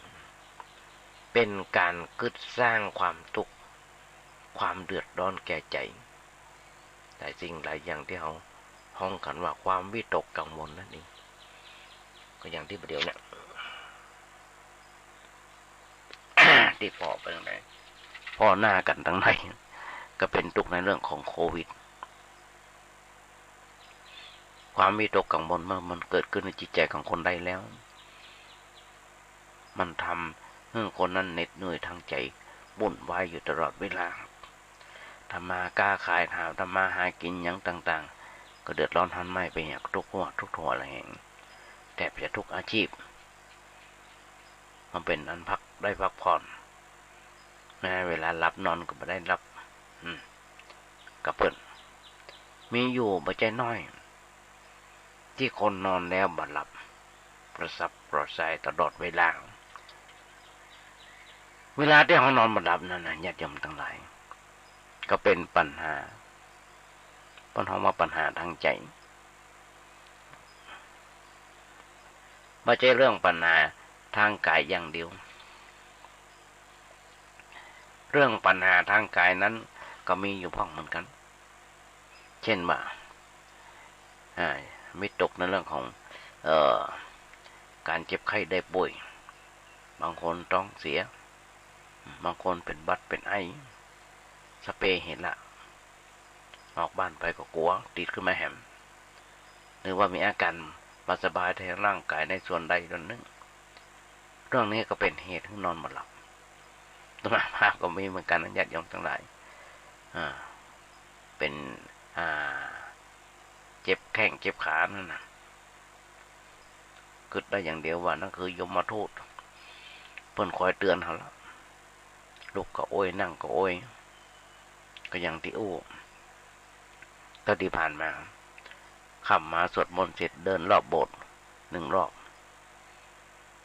เป๋นก๋านกึ๊ดสร้างความตุ๊กข์ ความเดือดร้อนแก่ใจ๋ หลายสิ่งหลายอย่างตี้เฮาฮ้องกั๋นว่าความวิตกกังวลนั่นเอง ก็อย่างตี้บ่าเดี่ยวเนี่ย ตี้ผ่อไปตังไหน ผ่อหน้ากั๋นตังไหน ก็เป๋นตุ๊กข์ในเรื่องของโควิด ความวิตกกังวลเมื่อมันเกิดขึ้นในจิตใจ๋ของคนใดแล้ว มันทำหื้อคนนั้นเหน็ดเหนื่อยตางใจ๋ วุ่นวายอยู่ตลอดเวลา ทำมาก๊าขาย หาทำมาหากิ๋นหยังต่างๆ ก็เดือดร้อนหันไหม้ไปอย่างทุกหั้วทุกหั้วแหล่ง แทบจะทุกอาชีพ มันเป๋นอันพักได้พักผ่อน แม้เวลาหลับนอนก็บ่ได้หลับ อืม กะเปิ้น มีอยู่บ่ใจ้น้อย ตี้คนนอนแล้วบ่หลับ กระสับกระส่ายตลอดเวลา เวลาตี้เฮานอนบ่หลับนั่นน่ะ ญาติโยมตังหลาย ก็เป๋นปัญหา เปิ้นฮ้องว่าปัญหาตางใจ๋ บ่ใจ้เรื่องปัญหาตางก๋ายอย่างเดียว เรื่องปัญหาตางก๋ายนั้นก็มีอยู่พ่องเหมือนกั๋น เจ้นว่า อ่า วิตกในเรื่องของ เอ่อ ก๋านเจ็บไข้ได้ป่วย บางคนต๊องเสีย บางคนเป๋นหวัดเป๋นไอ สัพเพเหระ ออกบ้านไปก็กั๋วติดขึ้นมาแหม หรือว่ามีอาก๋านบ่สบายตางร่างก๋ายในส่วนใดส่วนนึ่ง เรื่องนี้ก็เป๋นเหตุหื้อนอนบ่หลับ อาตมาภาพก็มีเหมือนกั๋นนะ ญาติโยมตังหลาย อ่า เป๋น อ่า เจ็บแข้งเจ็บขานั่นน่ะ กึ๊ดได้อย่างเดียวว่านั่นคือยมทูต เปิ้นคอยเตื๋อนเฮาละ ลุกก็โอย นั่งก็โอย ก็อย่างตี้อู้ ก็ตี้ผ่านมา ค่ำมาสวดมนต์เสร็จเดินรอบโบสถ์นึ่งรอบ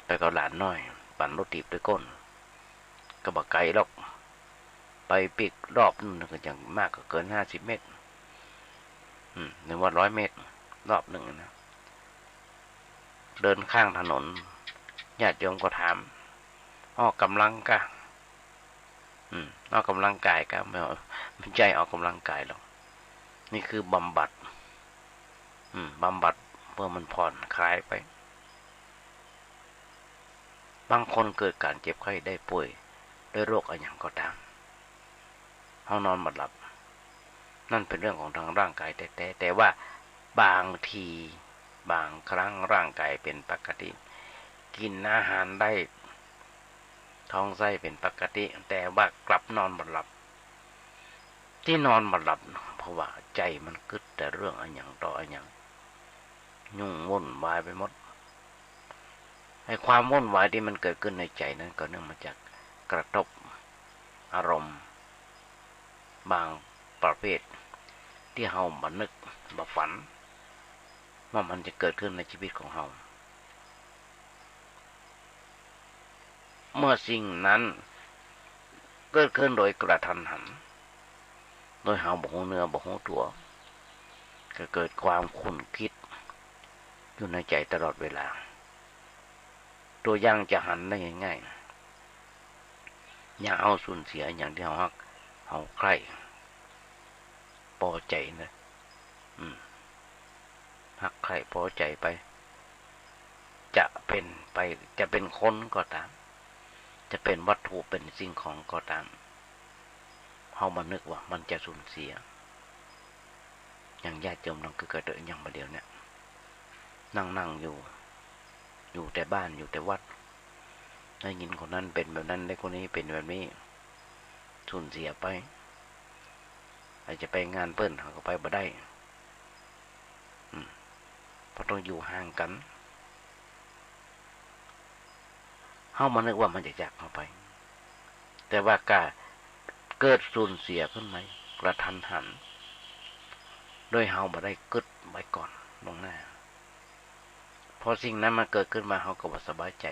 ไปกับหลานน้อย ปั่นรถถีบตวยก้น ก็บ่ไก๋หรอก ไปปิ๊กรอบนึ่งก็อย่างมากก็เกินห้าสิบเมตร อืม หรือว่าร้อยเมตร รอบนึ่งนะ เดินข้างถนน ญาติโยมก็ถาม ออกก๋ำลังกะ อืม ออกก๋ำลังก๋ายกะ บ่ บ่ใจ้ออกก๋ำลังก๋ายหรอก นี่คือบำบัด อืม บำบัดเปื้อมันผ่อนคลายไป บางคนเกิดก๋านเจ็บไข้ได้ป่วยด้วยโรคอะหยังก็ต๋าม เฮานอนบ่หลับ นั่นเป๋นเรื่องของตางร่างก๋ายแต๊ๆ แต่ว่าบางที บางครั้งร่างก๋ายเป๋นปกติ กิ๋นอาหารได้ ท้องไส้เป๋นปกติ แต่ว่ากลับนอนบ่หลับ ตี้นอนบ่หลับ เพราะว่าใจ๋มันกึ๊ดแต่เรื่องอะหยังต่ออะหยัง ยุ่งวุ่นวายไปหมด ไอ้ความวุ่นวายตี้มันเกิดขึ้นในใจ๋นั้นก็เนื่องมาจากกระทบอารมณ์บางประเภท ตี้เฮาบ่นึกบ่ฝัน ว่ามันจะเกิดขึ้นในชีวิตของเฮา เมื่อสิ่งนั้นเกิดขึ้นโดยกระทันหัน โดยเฮาบ่ฮู้เนื้อบ่ฮู้ตั๋ว ก็เกิดความขุ่นคิดอยู่ในใจ๋ตลอดเวลา ตั๋วอย่างจะหันได้ง่ายๆ อย่างเฮาสูญเสียอย่างตี้เฮาฮัก เฮาใค่ ปอใจ๋นะ อืม ฮักใค่ปอใจ๋ไป จะเป๋นไป จะเป๋นคนก็ต๋าม จะเป๋นวัตถุเป๋นสิ่งของก็ต๋าม เฮาบ่นึกว่ามันจะสูญเสีย อย่างญาติโยมลองกึ๊ดเต๊อะ อย่างบ่าเดี่ยวเนี่ย นั่งๆ อยู่ อยู่แต่บ้าน อยู่แต่วัด ได้ยินคนนั้นเป๋นแบบนั้น ได้คนนี้เป๋นแบบนี้ สูญเสียไป อาจจะไปงานเปิ้น เฮาก็ไปบ่ได้ อืม เพราะต้องอยู่ห่างกั๋น เฮาบ่นึกว่ามันจะจากเฮาไป แต่ว่าก๋าเกิดสูญเสียขึ้นมากระทันหัน โดยเฮาบ่ได้กึ๊ดไว้ก่อนล่วงหน้า พอสิ่งนั้นมันเกิดขึ้นมา เฮาก็บ่สบายใจ๋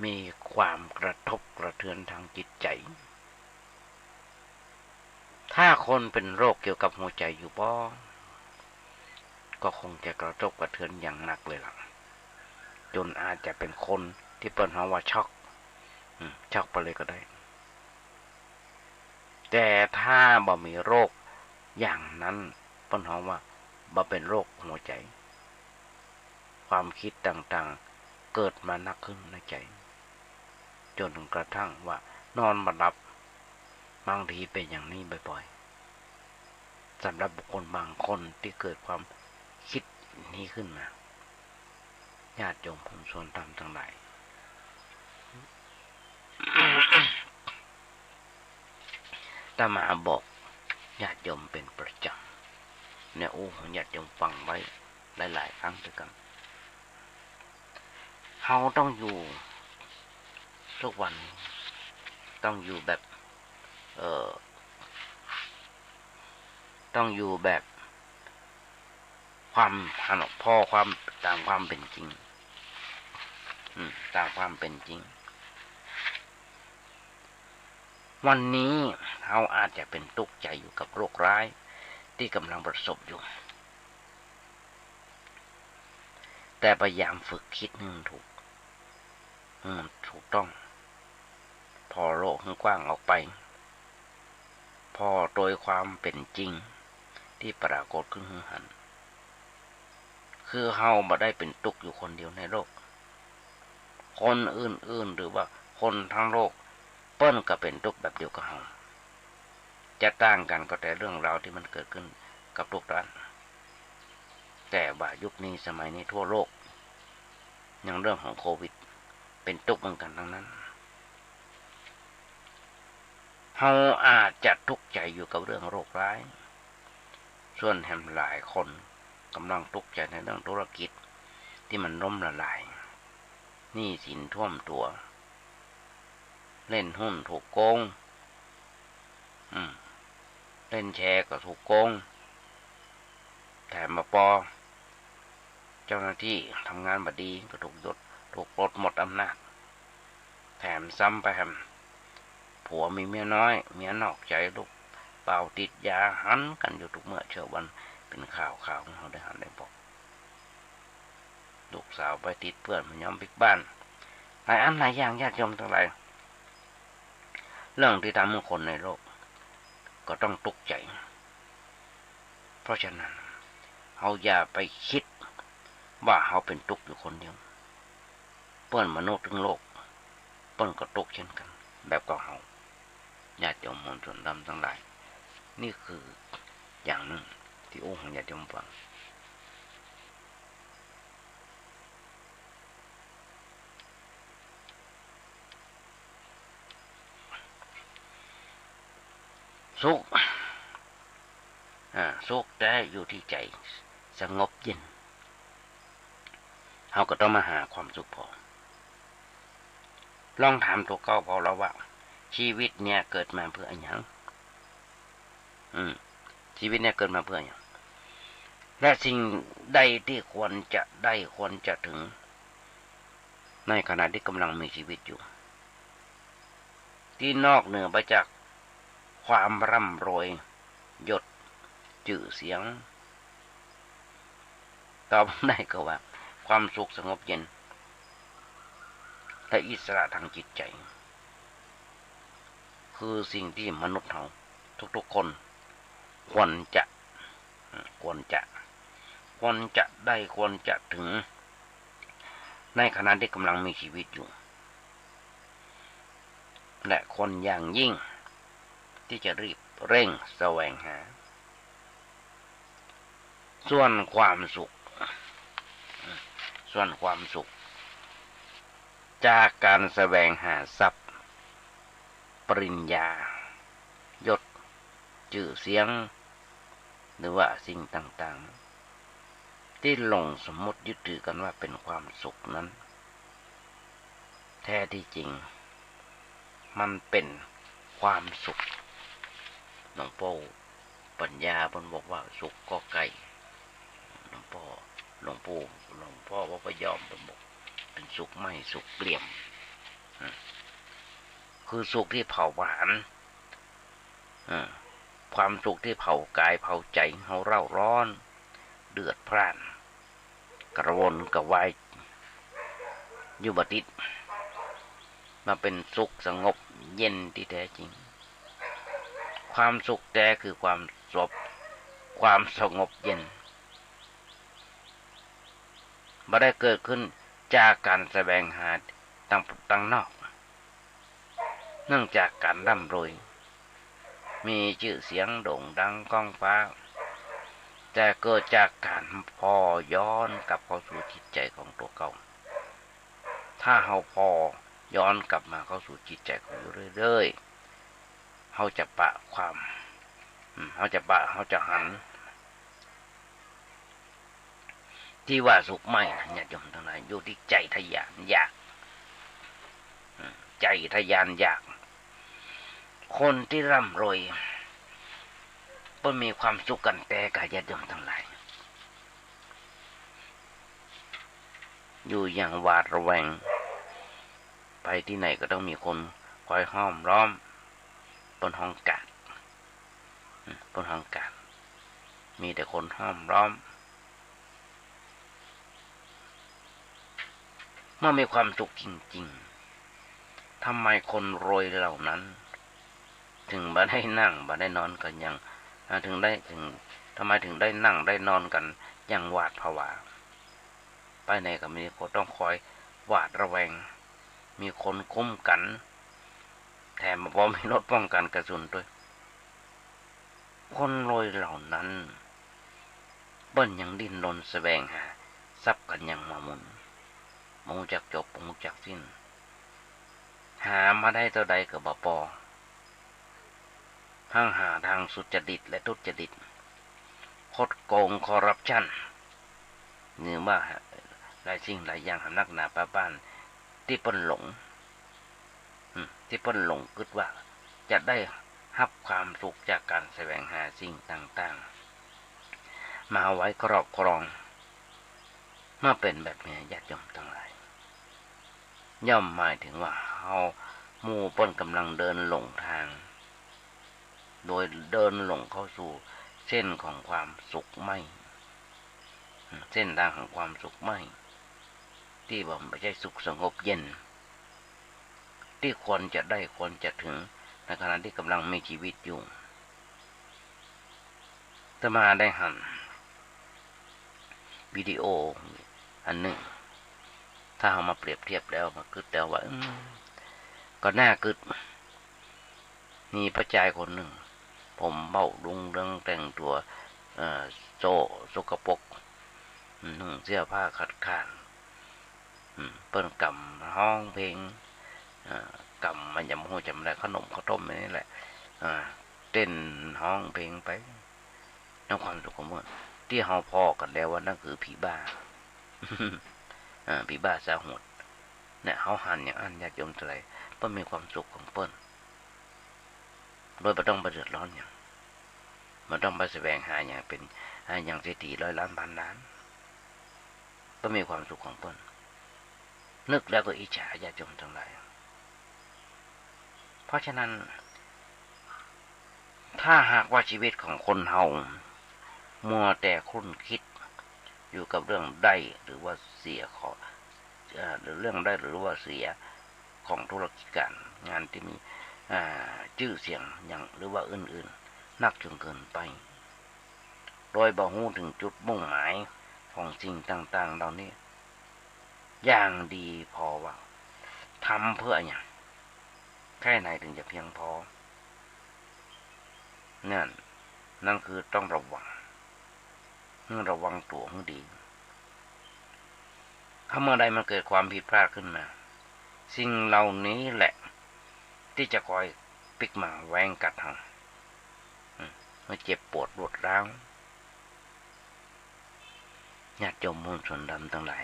มีความกระทบกระเทือนทางจิตใจ๋ ถ้าคนเป๋นโรคเกี่ยวกับหัวใจ๋อยู่บ่ ก็คงจะกระทบกระเทือนอย่างหนักเลยล่ะ จ๋นอาจจะเป๋นคนตี้เปิ้นฮ้องว่าช็อก อืม ช็อกไปเลยก็ได้ แต่ถ้าบ่มีโรคอย่างนั้น เปิ้นฮ้องว่าบ่เป๋นโรคหัวใจ๋ ความกึ๊ดต่างๆ เกิดมานักขึ้นในใจ๋ จ๋นกระทั่งว่านอนบ่หลับ บางทีเป๋นอย่างนี้บ่อยๆ สำหรับบุคคลบางคนตี้เกิดความกึ๊ดนี้ขึ้นมา ญาติโยมพุทธศาสนิกชนทั้งหลาย อาตมาบอกญาติโยมเป๋นประจ๋ำ เนี่ย อู้ ญาติโยมฟังไว้หลายๆ ครั้งด้วยกั๋น เฮาต้องอยู่ทุกวัน ต้องอยู่แบบ เอ่อ ต้องอยู่แบบความ อัน พอความ ต๋ามความเป๋นจริง อืม ต๋ามความเป๋นจริง วันนี้เฮาอาจจะเป๋นตุ๊กข์ใจ๋อยู่กับโรคร้ายตี้ก่ำลังประสบอยู่ แต่พยายามฝึกกึ๊ดหื้อมันถูก หื้อมันถูกต้อง ผ่อโลกหื้อกว้างออกไป ผ่อโตยความเป๋นจริงตี้ปรากฏขึ้นหื้อหัน คือเฮาบ่ได้เป๋นตุ๊กข์อยู่คนเดียวในโลก คนอื่นๆ หรือว่าคนทั้งโลก เปิ้นก็เป๋นตุ๊กข์แบบเดียวกับเฮา จะต่างกั๋นก็แต่เรื่องราวตี้มันเกิดขึ้นกับทุกท่าน แต่ว่ายุคนี้สมัยนี้ทั่วโลก อย่างเรื่องของโควิด เป๋นตุ๊กข์เหมือนกั๋นตังนั้น เฮาอาจจะตุ๊กข์ใจ๋อยู่กับเรื่องโรคร้าย ส่วนแหมหลายคนก่ำลังตุ๊กข์ใจ๋ในเรื่องธุรกิจตี้มันล้มละลาย หนี้สินท่วมตั๋ว เล่นหุ้นถูกโกง อืม เล่นแชร์ก็ถูกโกง แถมบ่ปอ เจ้าหน้าตี้ทำงานบ่ดีก็ถูกยก ถูกปลดหมดอำนาจ แถมซ้ำไปแหม ผัวมีเมียน้อย เมียนอกใจ๋ ลูกเต้าติดยา หันกั๋นอยู่ทุกเมื่อเช้าวัน เป๋นข่าว ข่าวของเฮาได้หันได้ปอ ลูกสาวไปติดเปื้อน บ่ยอมปิ๊กบ้าน หลายอันหลายอย่าง ญาติโยมตังหลาย เรื่องตี้ทำหื้อคนในโลกก็ต้องตุ๊กข์ใจ๋ เพราะฉะนั้น เฮาอย่าไปกึ๊ดว่าเฮาเป๋นตุ๊กข์อยู่คนเดียว เปื้อนมนุษย์ตึงโลก เปิ้นก็ตุ๊กข์เช่นกั๋น แบบกับเฮา ญาติโยมมวลชนธรรมตังหลาย นี่คืออย่างนึ่งตี้อู้หื้อญาติโยมฟัง สุข อ่า สุขแต๊อยู่ตี้ใจ๋สงบเย็น เฮาก็ต้องมาหาความสุขผ่อ ลองถามตั๋วเก่าผ่อเฮาว่า ชีวิตเนี่ยเกิดมาเปื้ออะหยัง อืม ชีวิตเนี่ยเกิดมาเปื้ออะหยัง และสิ่งใดตี้ควรจะได้ ควรจะเถิง ในขณะตี้ก่ำลังมีชีวิตอยู่ ตี้นอกเหนือไปจากความร่ำรวย ยศ จื้อเสียง ตอบได้ก็ว่า ความสุขสงบเย็น และอิสระทางจิตใจ๋ คือสิ่งตี้มนุษย์เฮาทุกๆ คนควรจะ ควรจะ ควรจะได้ ควรจะเถิง ในขณะตี้ก่ำลังมีชีวิตอยู่ และควรอย่างยิ่งตี้จะรีบเร่งแสวงหา ส่วนความสุข ส่วนความสุข จากก๋านแสวงหาทรัพย์ ปริญญา ยศ จื้อเสียง หรือว่าสิ่งต่างๆ ตี้หลงสมมุติยึดถือกั๋นว่าเป๋นความสุขนั้น แท้ตี้จริง มันเป๋นความสุข หลวงปู่ ปัญญาเปิ้นบอกว่าสุขก็ใก้ หลวงป้อ หลวงปู่ หลวงป้อวัดพะยอมเปิ้นบอก เป๋นสุขใหม่ สุขเกลี้ยม อ่า คือสุขตี้เผาผลาญ อ่า ความสุขตี้เผากายเผาใจ๋เฮาเร่าร้อน เดือดพล่าน กระวนกระวาย อยู่บ่ติด มาเป๋นสุขสงบเย็นตี้แต๊จริง ความสุขแต๊คือความสงบ ความสงบเย็น บ่ได้เกิดขึ้นจากก๋านแสวงหาตัง ตังนอก เนื่องจากก๋านร่ำรวย มีจื้อเสียงโด่งดังก้องฟ้า แต่เกิดจากก๋านผ่อย้อนกลับเข้าสู่จิตใจ๋ของตั๋วเก่า ถ้าเฮาผ่อย้อนกลับมาเข้าสู่จิตใจ๋ของอยู่เรื่อยๆ เฮาจะปะความ อืม เฮาจะปะ เฮาจะหัน ตี้ว่าสุขใหม่นะ ญาติโยมตังหลาย อยู่ตี้ใจ๋ทะยานอยาก อืม ใจ๋ทะยานอยาก คนตี้ร่ำรวย เปิ้นมีความสุขกั๋นแต๊ก่า ญาติโยมตังหลาย อยู่อย่างหวาดระแวง ไปตี้ไหนก็ต้องมีคนคอยห้อมล้อม เปิ้นฮ้องกาด อืม เปิ้นฮ้องกาด มีแต่คนห้อมล้อม เมื่อมีความสุขจริงๆ ทำไมคนรวยเหล่านั้น ถึงบ่ได้นั่งบ่ได้นอนกั๋นอย่าง อ่า ถึงได้ ถึง ทำไมถึงได้นั่งได้นอนกั๋นอย่างหวาดผวา ไปไหนก็มีคนต้องคอยหวาดระแวง มีคนคุ้มกั๋น แถมบ่มีรถป้องกั๋นกระสุนตวย คนรวยเหล่านั้น เปิ้นยังดิ้นรนแสวงหาทรัพย์กั๋นอย่างมัวหมอง บ่ฮู้จักจบ บ่ฮู้จักสิ้น หามาได้เต้าใดก็บ่ปอ ทั้งหาตางสุจริตและทุจริต คดโกง คอร์รัปชัน หรือว่าหลายสิ่งหลายอย่างหำนักหนาปาบ้าน ตี้เปิ้นหลง อืม ตี้เปิ้นหลงกึ๊ดว่าจะได้ฮับความสุขจากก๋านแสวงหาสิ่งต่างๆ มาไว้ครอบครอง เมื่อเป๋นแบบนี้ ญาติโยมตังหลาย ย่อมหมายถึงว่าเฮา หมู่เปิ้นก่ำลังเดินหลงตาง โดยเดินหลงเข้าสู่เส้นของความสุขใหม่ เส้นตางของความสุขใหม่ ตี้บ่ บ่ใจ้สุขสงบเย็น ตี้ควรจะได้ควรจะถึง ในขณะตี้ก่ำลังมีจีวิตอยู่ อาตมาได้หันวิดีโออันนึ่ง ถ้าเฮามาเปรียบเทียบแล้ว มากึ๊ดแล้วว่า อืม ก็น่ากึ๊ด มีป้าจายคนนึ่ง ผมเบ้าดุงเรือง แต่งตั๋ว เอ่อ โจ๊ะ สกปรก นุ่งเสื้อผ้าขาดๆ อืม เปิ้นก่ำฮ้องเพลง เอ่อ ก่ำ มันจะบ่ฮู้จำได้ ขนมข้าวต้มอันนี้แหละ อ่า เต้นฮ้องเพลงไป ในความสุขของเปิ้น ตี้เฮาผ่อกั๋นแล้วว่านั่นคือผีบ้า อ่า ผีบ้าซาโหด เนี่ย เฮาหันอย่างอั้น ญาติโยมตังหลาย เปิ้นมีความสุขของเปิ้น โดยบ่ต้องไปเดือดร้อนหยัง บ่ต้องไปแสวงหาหยังเป๋น อ่า อย่างเศรษฐีร้อยล้านพันล้าน เปิ้นมีความสุขของเปิ้น นึกแล้วก็อิจฉา ญาติโยมตังหลาย เพราะฉะนั้น ถ้าหากว่าชีวิตของคนเฮามัวแต่ครุ่นคิดอยู่กับเรื่องได้หรือว่าเสียของ เอ่อ หรือเรื่องได้หรือว่าเสียของธุรกิจก๋านงานตี้มี อ่า จื้อเสียงอย่าง หรือว่าอื่นๆ นักจนเกินไป โดยบ่ฮู้เถิงจุดมุ่งหมายของสิ่งต่างๆ เหล่านี้ อย่างดีพอว่า ทำเพื่ออะหยัง แค่ไหนเถิงจะเพียงพอ นั่น นั่นคือต้องระวัง หื้อระวังตั๋วหื้อดี ถ้าเมื่อใดมันเกิดความผิดพลาดขึ้นมา สิ่งเหล่านี้แหละ ตี้จะคอยปิ๊กมาแว้งกัดเฮา อืม หื้อเจ็บปวดรวดร้าว ญาติโยมมวลชนธรรมตังหลาย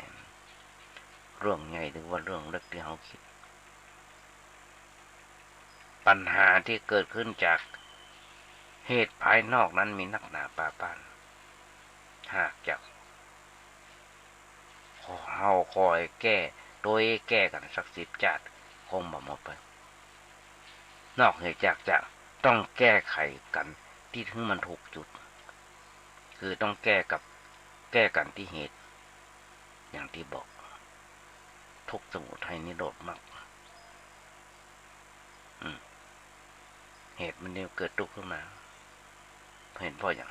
เรื่องใหญ่หรือว่าเรื่องเล็กตี้เฮาคิด ปัญหาตี้เกิดขึ้นจาก เหตุภายนอกนั้นมีนักหนาปาป้าน หากจะ เฮาคอยแก้ ตวยแก้กั๋นสักสิบจาติ คงบ่หมดไป นอกเหนือจากจะต้องแก้ไขกั๋นตี้หื้อมันถูกจุด คือต้องแก้กับ แก้กั๋นตี้เหตุ อย่างตี้บอก ทุกข์สมุทัยนิโรธมรรค อืม เหตุมันจะเกิดทุกข์ขึ้นมา เห็นเพราะอย่าง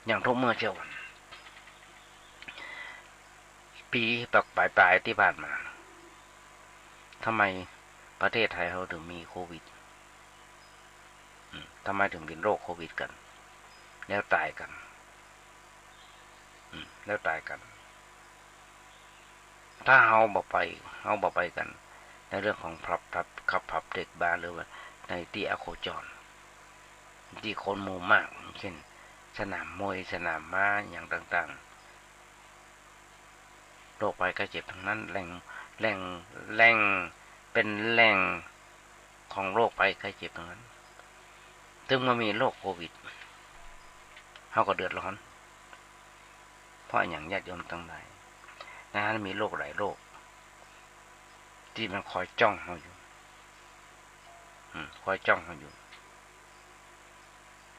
อย่างทุกเมื่อเช้าวัน ปีปลายๆ ตี้ผ่านมา ทำไมประเทศไทยเฮาถึงมีโควิด อืม ทำไมถึงเป็นโรคโควิดกั๋น แล้วต๋ายกั๋น อืม แล้วต๋ายกั๋น ถ้าเฮาบ่ไป เฮาบ่ไปกั๋น ในเรื่องของผับ ผับ ขับผับเต็กบาร์ หรือว่าในตี้อโคจร ตี้คนหมู่มาก เช่น สนามมวย สนามม้า อย่างต่างๆ โรคภัยไข้เจ็บตังนั้น แหล่ง แหล่ง แหล่ง เป๋นแหล่งของโรคภัยไข้เจ็บตังนั้น ตึงมามีโรคโควิด เฮาก็เดือดร้อน เพราะอะหยังญาติโยมตังหลาย ในหั้นมีโรคหลายโรค ตี้มันคอยจ้องเฮาอยู่ อืม คอยจ้องเฮาอยู่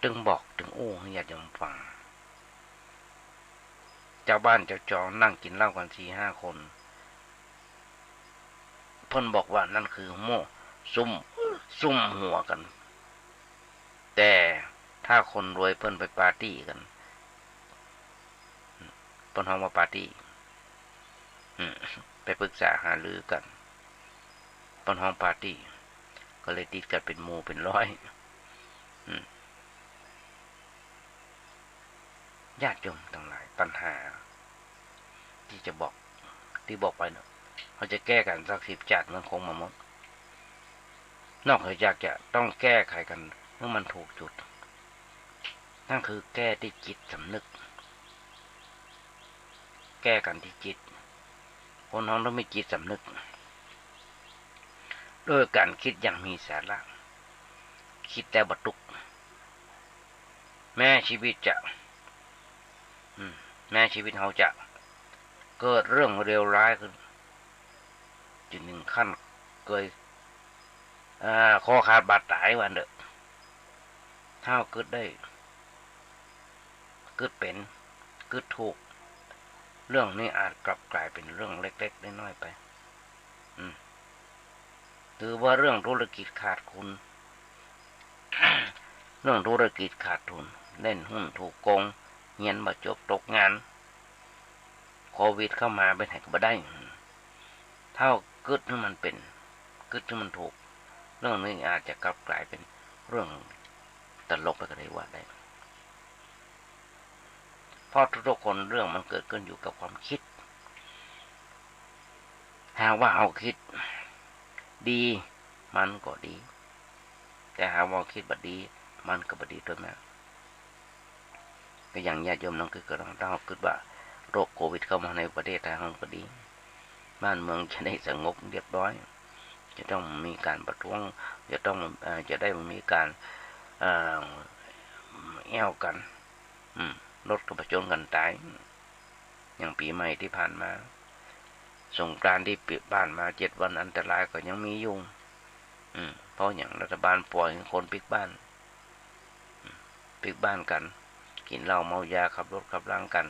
ตึงบอก ตึงอู้หื้อญาติโยมฟัง จาวบ้านจาวจองนั่งกิ๋นเหล้ากั๋นสี่ห้าคน เปิ้นบอกว่านั้นคือมั่วสุม สุมหัวกั๋น แต่ถ้าคนรวยเปิ้นไปปาร์ตี้กั๋น เปิ้นฮ้องว่าปาร์ตี้ อืม ไปปรึกษาหารือกั๋น เปิ้นฮ้องปาร์ตี้ ก็เลยติดกั๋นเป๋นหมู่เป๋นร้อย อืม ญาติโยมตังหลาย ปัญหาตี้จะบอก ตี้บอกไปเนาะ เฮาจะแก้กั๋นสักสิบจาติมันคงบ่หมด นอกเหนือจากจะต้องแก้ไขกั๋นหื้อมันถูกจุด นั่นคือแก้ตี้จิตสำนึก แก้กั๋นตี้จิต คนเฮาต้องมีจิตสำนึก โดยก๋านกึ๊ดอย่างมีสาระ กึ๊ดแล้วบ่ตุ๊กข์ แม้ชีวิตจะ อืม แม้ชีวิตเฮาจะเกิดเรื่องเลวร้ายขึ้น จนเถิงขั้นเกย อ่า คอขาดบาดต๋ายว่าอั้นเถอะ ถ้าเฮากึ๊ดได้ กึ๊ดเป๋น กึ๊ดถูก เรื่องนี้อาจกลับก๋ายเป๋นเรื่องเล็กๆ น้อยๆ ไป อืม ถือว่าเรื่องธุรกิจขาดทุน เรื่องธุรกิจขาดทุน เล่นหุ้นถูกโกง เฮียนบ่จบตกงาน โควิดเข้ามาไปไหนก็บ่ได้ ถ้าเฮากึ๊ดหื้อมันเป๋น กึ๊ดหื้อมันถูก เรื่องนี้อาจจะกลับก๋ายเป๋นเรื่องตลกไปก็ได้ว่าได้ เพราะทุกๆ คนเรื่องมันเกิดขึ้นอยู่กับความกึ๊ด หากว่าเฮากึ๊ดดี มันก็ดี แต่หากว่าเฮากึ๊ดบ่ดี มันก็บ่ดีตวยแหม ก็อย่างญาติโยมลองกึ๊ดก็ลอง ถ้าเฮากึ๊ดว่าโรคโควิดเข้ามาในประเทศไทยเฮาก็ดี บ้านเมืองจะได้สงบเรียบร้อย จะต้องมีก๋านประท้วง จะต้อง เอ่อ จะได้มีก๋าน เอ่อ แอ่วกั๋น อืม รถก็ผจญกั๋นต๋าย อย่างปี๋ใหม่ตี้ผ่านมา สงกรานต์ตี้ผ่านมาเจ็ดวันอันตรายก็ยังมีอยู่ อืม เพราะอย่างรัฐบาลป่อยหื้อคนปิ๊กบ้าน ปิ๊กบ้านกั๋น กิ๋นเหล้าเมายา ขับรถขับรากั๋น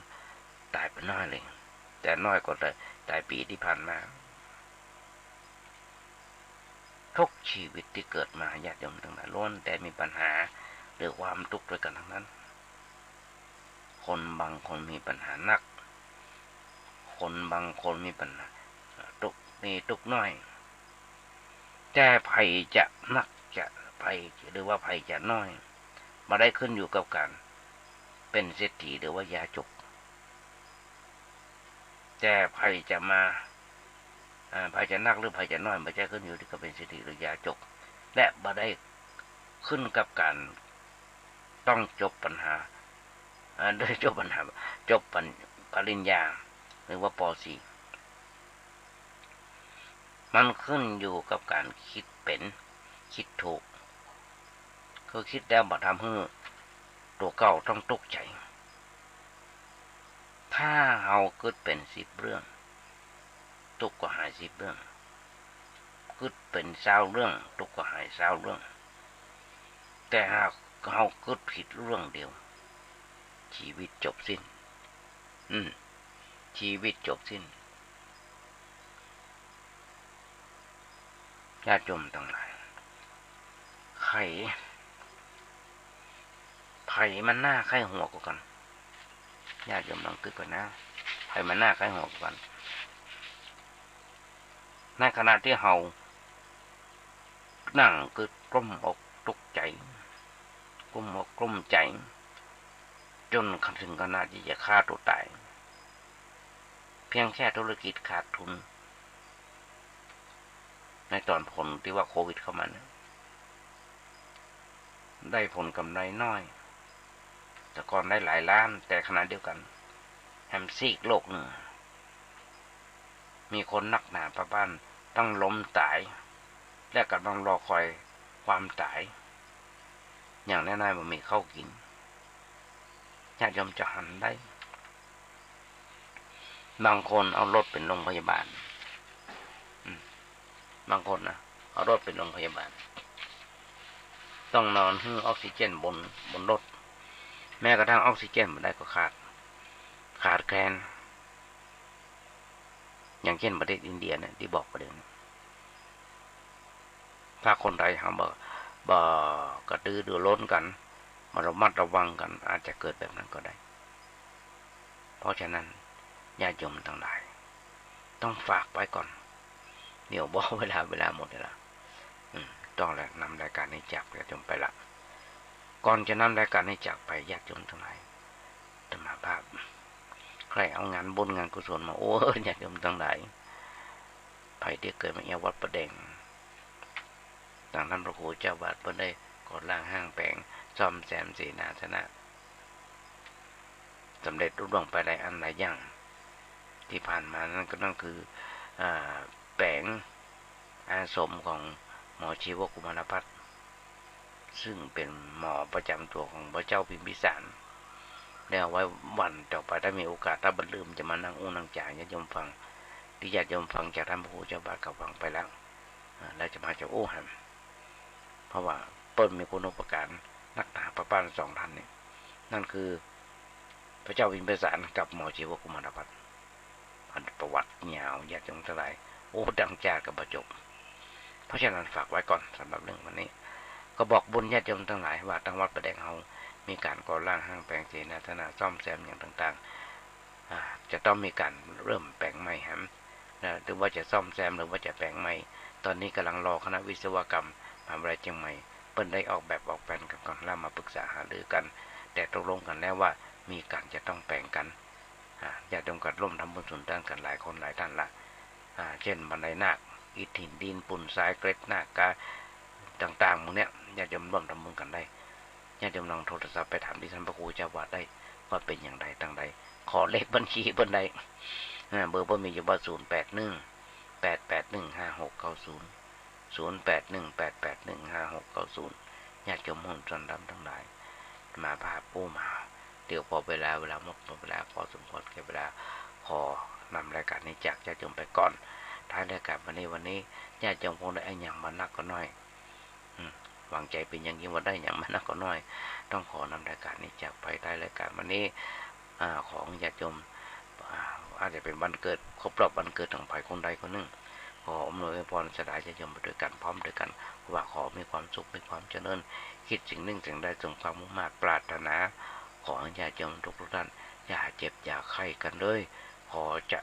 ต๋ายไปน้อยเลย แต่น้อยกว่าต๋าย ต๋ายปี๋ตี้ผ่านมา ทุกชีวิตตี้เกิดมา ญาติโยมตังหลาย ล้วนแต่มีปัญหา หรือความตุ๊กข์ตวยกั๋นตังนั้น คนบางคนมีปัญหานัก คนบางคนมีปัญหาตุ๊กข์ มีตุ๊กข์น้อย แต่ใผจะนักจะ ใผ หรือว่าใผจะน้อย บ่ได้ขึ้นอยู่กับก๋านเป๋นเศรษฐีหรือว่ายาจก แต่ใผจะมา อ่า ใผจะนักหรือใผจะน้อย บ่ใจ้ขึ้นอยู่ตี้ก๋านเป๋นเศรษฐีหรือยาจก และบ่ได้ขึ้นกับก๋านต้องจบปัญหา อ่า ได้จบปัญหา จบปัญ ปริญญา หรือว่า ป.สี่ มันขึ้นอยู่กับก๋านกึ๊ดเป๋น กึ๊ดถูก คือคิดแล้วบ่ทำหื้อตั๋วเก่าต้องตุ๊กใจ ถ้าเฮากึ๊ดเป๋นสิบเรื่อง ตุ๊กก็หายสิบเรื่อง กึ๊ดเป๋นซาวเรื่อง ตุ๊กก็หายซาวเรื่อง แต่หากเฮากึ๊ดผิดเรื่องเดียว ชีวิตจบสิ้น อืม ชีวิตจบสิ้น ญาติโยมตังหลาย ใผ ใผมันน่าใค่หัวกว่ากั๋น ญาติโยมลองกึ๊ดก่อนนะ ใผมันน่าใค่หัวกว่ากั๋น ในขณะตี้เฮานั่งกึ๊ดกลุ้มอกตุ๊กใจ๋ กลุ้มอกกลุ้มใจ๋ จ๋นเถิงขนาดตี้จะฆ่าตั๋วต๋าย เพียงแค่ธุรกิจขาดทุน ในต๋อนผลตี้ว่าโควิดเข้ามานะ ได้ผลกำไรน้อย แต่ก่อนได้หลายล้าน แต่ขณะเดียวกั๋น แหมซีกโลกนึ่ง มีคนนักหนาปะบ้าน ตึงล้มต๋าย และก่ำลังรอคอยความต๋าย อย่างแน่ๆ บ่มีข้าวกิ๋น ญาติโยมจะหันได้ บางคนเอารถเป๋นโรงพยาบาล อืม บางคนนะ เอารถเป๋นโรงพยาบาล ต้องนอนหื้อออกซิเจนบน บนรถ แม้กระทั่งออกซิเจนบ่ได้ก็ขาด ขาดแคลน อย่างเจ้นประเทศอินเดียเนี่ย ตี้บอกไปเดี๋ยวนี้ ถ้าคนไทยเฮาบ่ บ่กระตือรือร้นกั๋น บ่ระมัดระวังกั๋น อาจจะเกิดแบบนั้นก็ได้ เพราะฉะนั้น ญาติโยมตังหลาย ต้องฝากไว้ก่อน เดี๋ยวบ่ เวลา เวลาหมดแล้ว อืม ต้องแล้ว นำรายก๋านนี้จากญาติโยมไปละ ก่อนจะนำรายก๋านนี้จากไป ญาติโยมตังหลาย อาตมาภาพ ใค่เอางานบุญงานกุศลมาอวย ญาติโยมตังหลาย ใผตี้เกิดมาเยียะวัดป่าแดง ตังท่านพระครูเจ้าวัดเปิ้นได้ก่อร่างห้างแป๋ง ซ่อมแซมเสนาสนะ สำเร็จลุล่วงไปหลายอันหลายอย่าง ตี้ผ่านมานั้นก็นั่นคือ อ่า แป๋งอาสมของหมอชีวกุมารพัฒน์ ซึ่งเป๋นหมอประจ๋ำตั๋วของพระเจ้าพิมพิสาร แล้วเอาไว้วันต่อไป ถ้ามีโอกาส ถ้าบ่ลืม จะมานั่งอู้นั่งจ๋า ญาติโยมฟัง ตี้ญาติโยมฟังจากท่านพระครูเจ้าวัดก็ฟังไปแล้ว อ่า แล้วจะมาจะอู้แหม เพราะว่าเปิ้นมีคุณูปการนักหนาปะบ้านสองท่านนี่ นั่นคือพระเจ้าพิมพิสารกับหมอชีวกุมารพัฒน์ อันประวัติยาว ญาติโยมตังหลาย โอ้ ดังจาดก็บ่จบ เพราะฉะนั้นฝากไว้ก่อนสำหรับเรื่องวันนี้ ก็บอกบุญญาติโยมตังหลายว่าตังวัดป่าแดงเฮามีก๋านก่อร่างห้างแป๋งเสนาสนะ ซ่อมแซมอย่างต่างๆ อ่า จะต้องมีก๋านเริ่มแป๋งใหม่แหม นะ หรือว่าจะซ่อมแซม หรือว่าจะแป๋งใหม่ ต๋อนนี้ก่ำลังรอคณะวิศวกรรมมหาวิทยาลัยเจียงใหม่ เปิ้นได้ออกแบบออกแผนกั๋นก่อน แล้วมาปรึกษาหารือกั๋น แต่ตกลงกั๋นแล้วว่ามีก๋านจะต้องแป๋งกั๋น อ่า ญาติโยมก็ร่วมทำบุญสุนทานกั๋นหลายคนหลายท่านละ อ่า เจ้นบันไดนาค อิฐหินดินปูนทรายเกล็ดนาคา ต่างๆ หมู่เนี้ย ญาติโยมร่วมทำบุญกั๋นได้ ญาติโยมลองโทรศัพท์ไปถามตี้ท่านพระครูเจ้าวัดได้ ว่าเป๋นอย่างใดตังใด ขอเลขบัญชีเปิ้นได้ อ่า เบอร์เปิ้นมีอยู่ว่า ศูนย์แปดหนึ่ง แปดแปดหนึ่ง ห้าหกเก้าศูนย์ ศูนย์แปดหนึ่ง แปดแปดหนึ่ง ห้าหกเก้าศูนย์ ญาติโยมโหนต้อนฮับตังหลาย อาตมาภาพอู้มา เดี๋ยวพอเวลา เวลาหมด หมดเวลาพอสมควรแก่เวลา ขอนำรายก๋านนี้จากญาติโยมไปก่อน ท้ายรายก๋านวันนี้ วันนี้ญาติโยมคงได้อะหยังบ่นักก็น้อย อืม หวังใจ๋เป๋นอย่างยิ่งว่าได้อะหยังบ่นักก็น้อย ต้องขอนำรายก๋านนี้จากไป ท้ายรายก๋านวันนี้ อ่า ของญาติโยม อ่า อาจจะเป๋นวันเกิด ครบรอบวันเกิดของใผคนใดคนนึ่ง ขออำนวยอวยพรสดาญาติโยมไปตวยกั๋น พร้อมตวยกั๋น ว่าขอมีความสุข มีความเจริญ คิดสิ่งนึ่งสิ่งใดสมความมุ่งมาดปรารถนา ขอญาติโยมทุกๆ ท่าน อย่าเจ็บอย่าไข้กั๋นเลย ขอเจ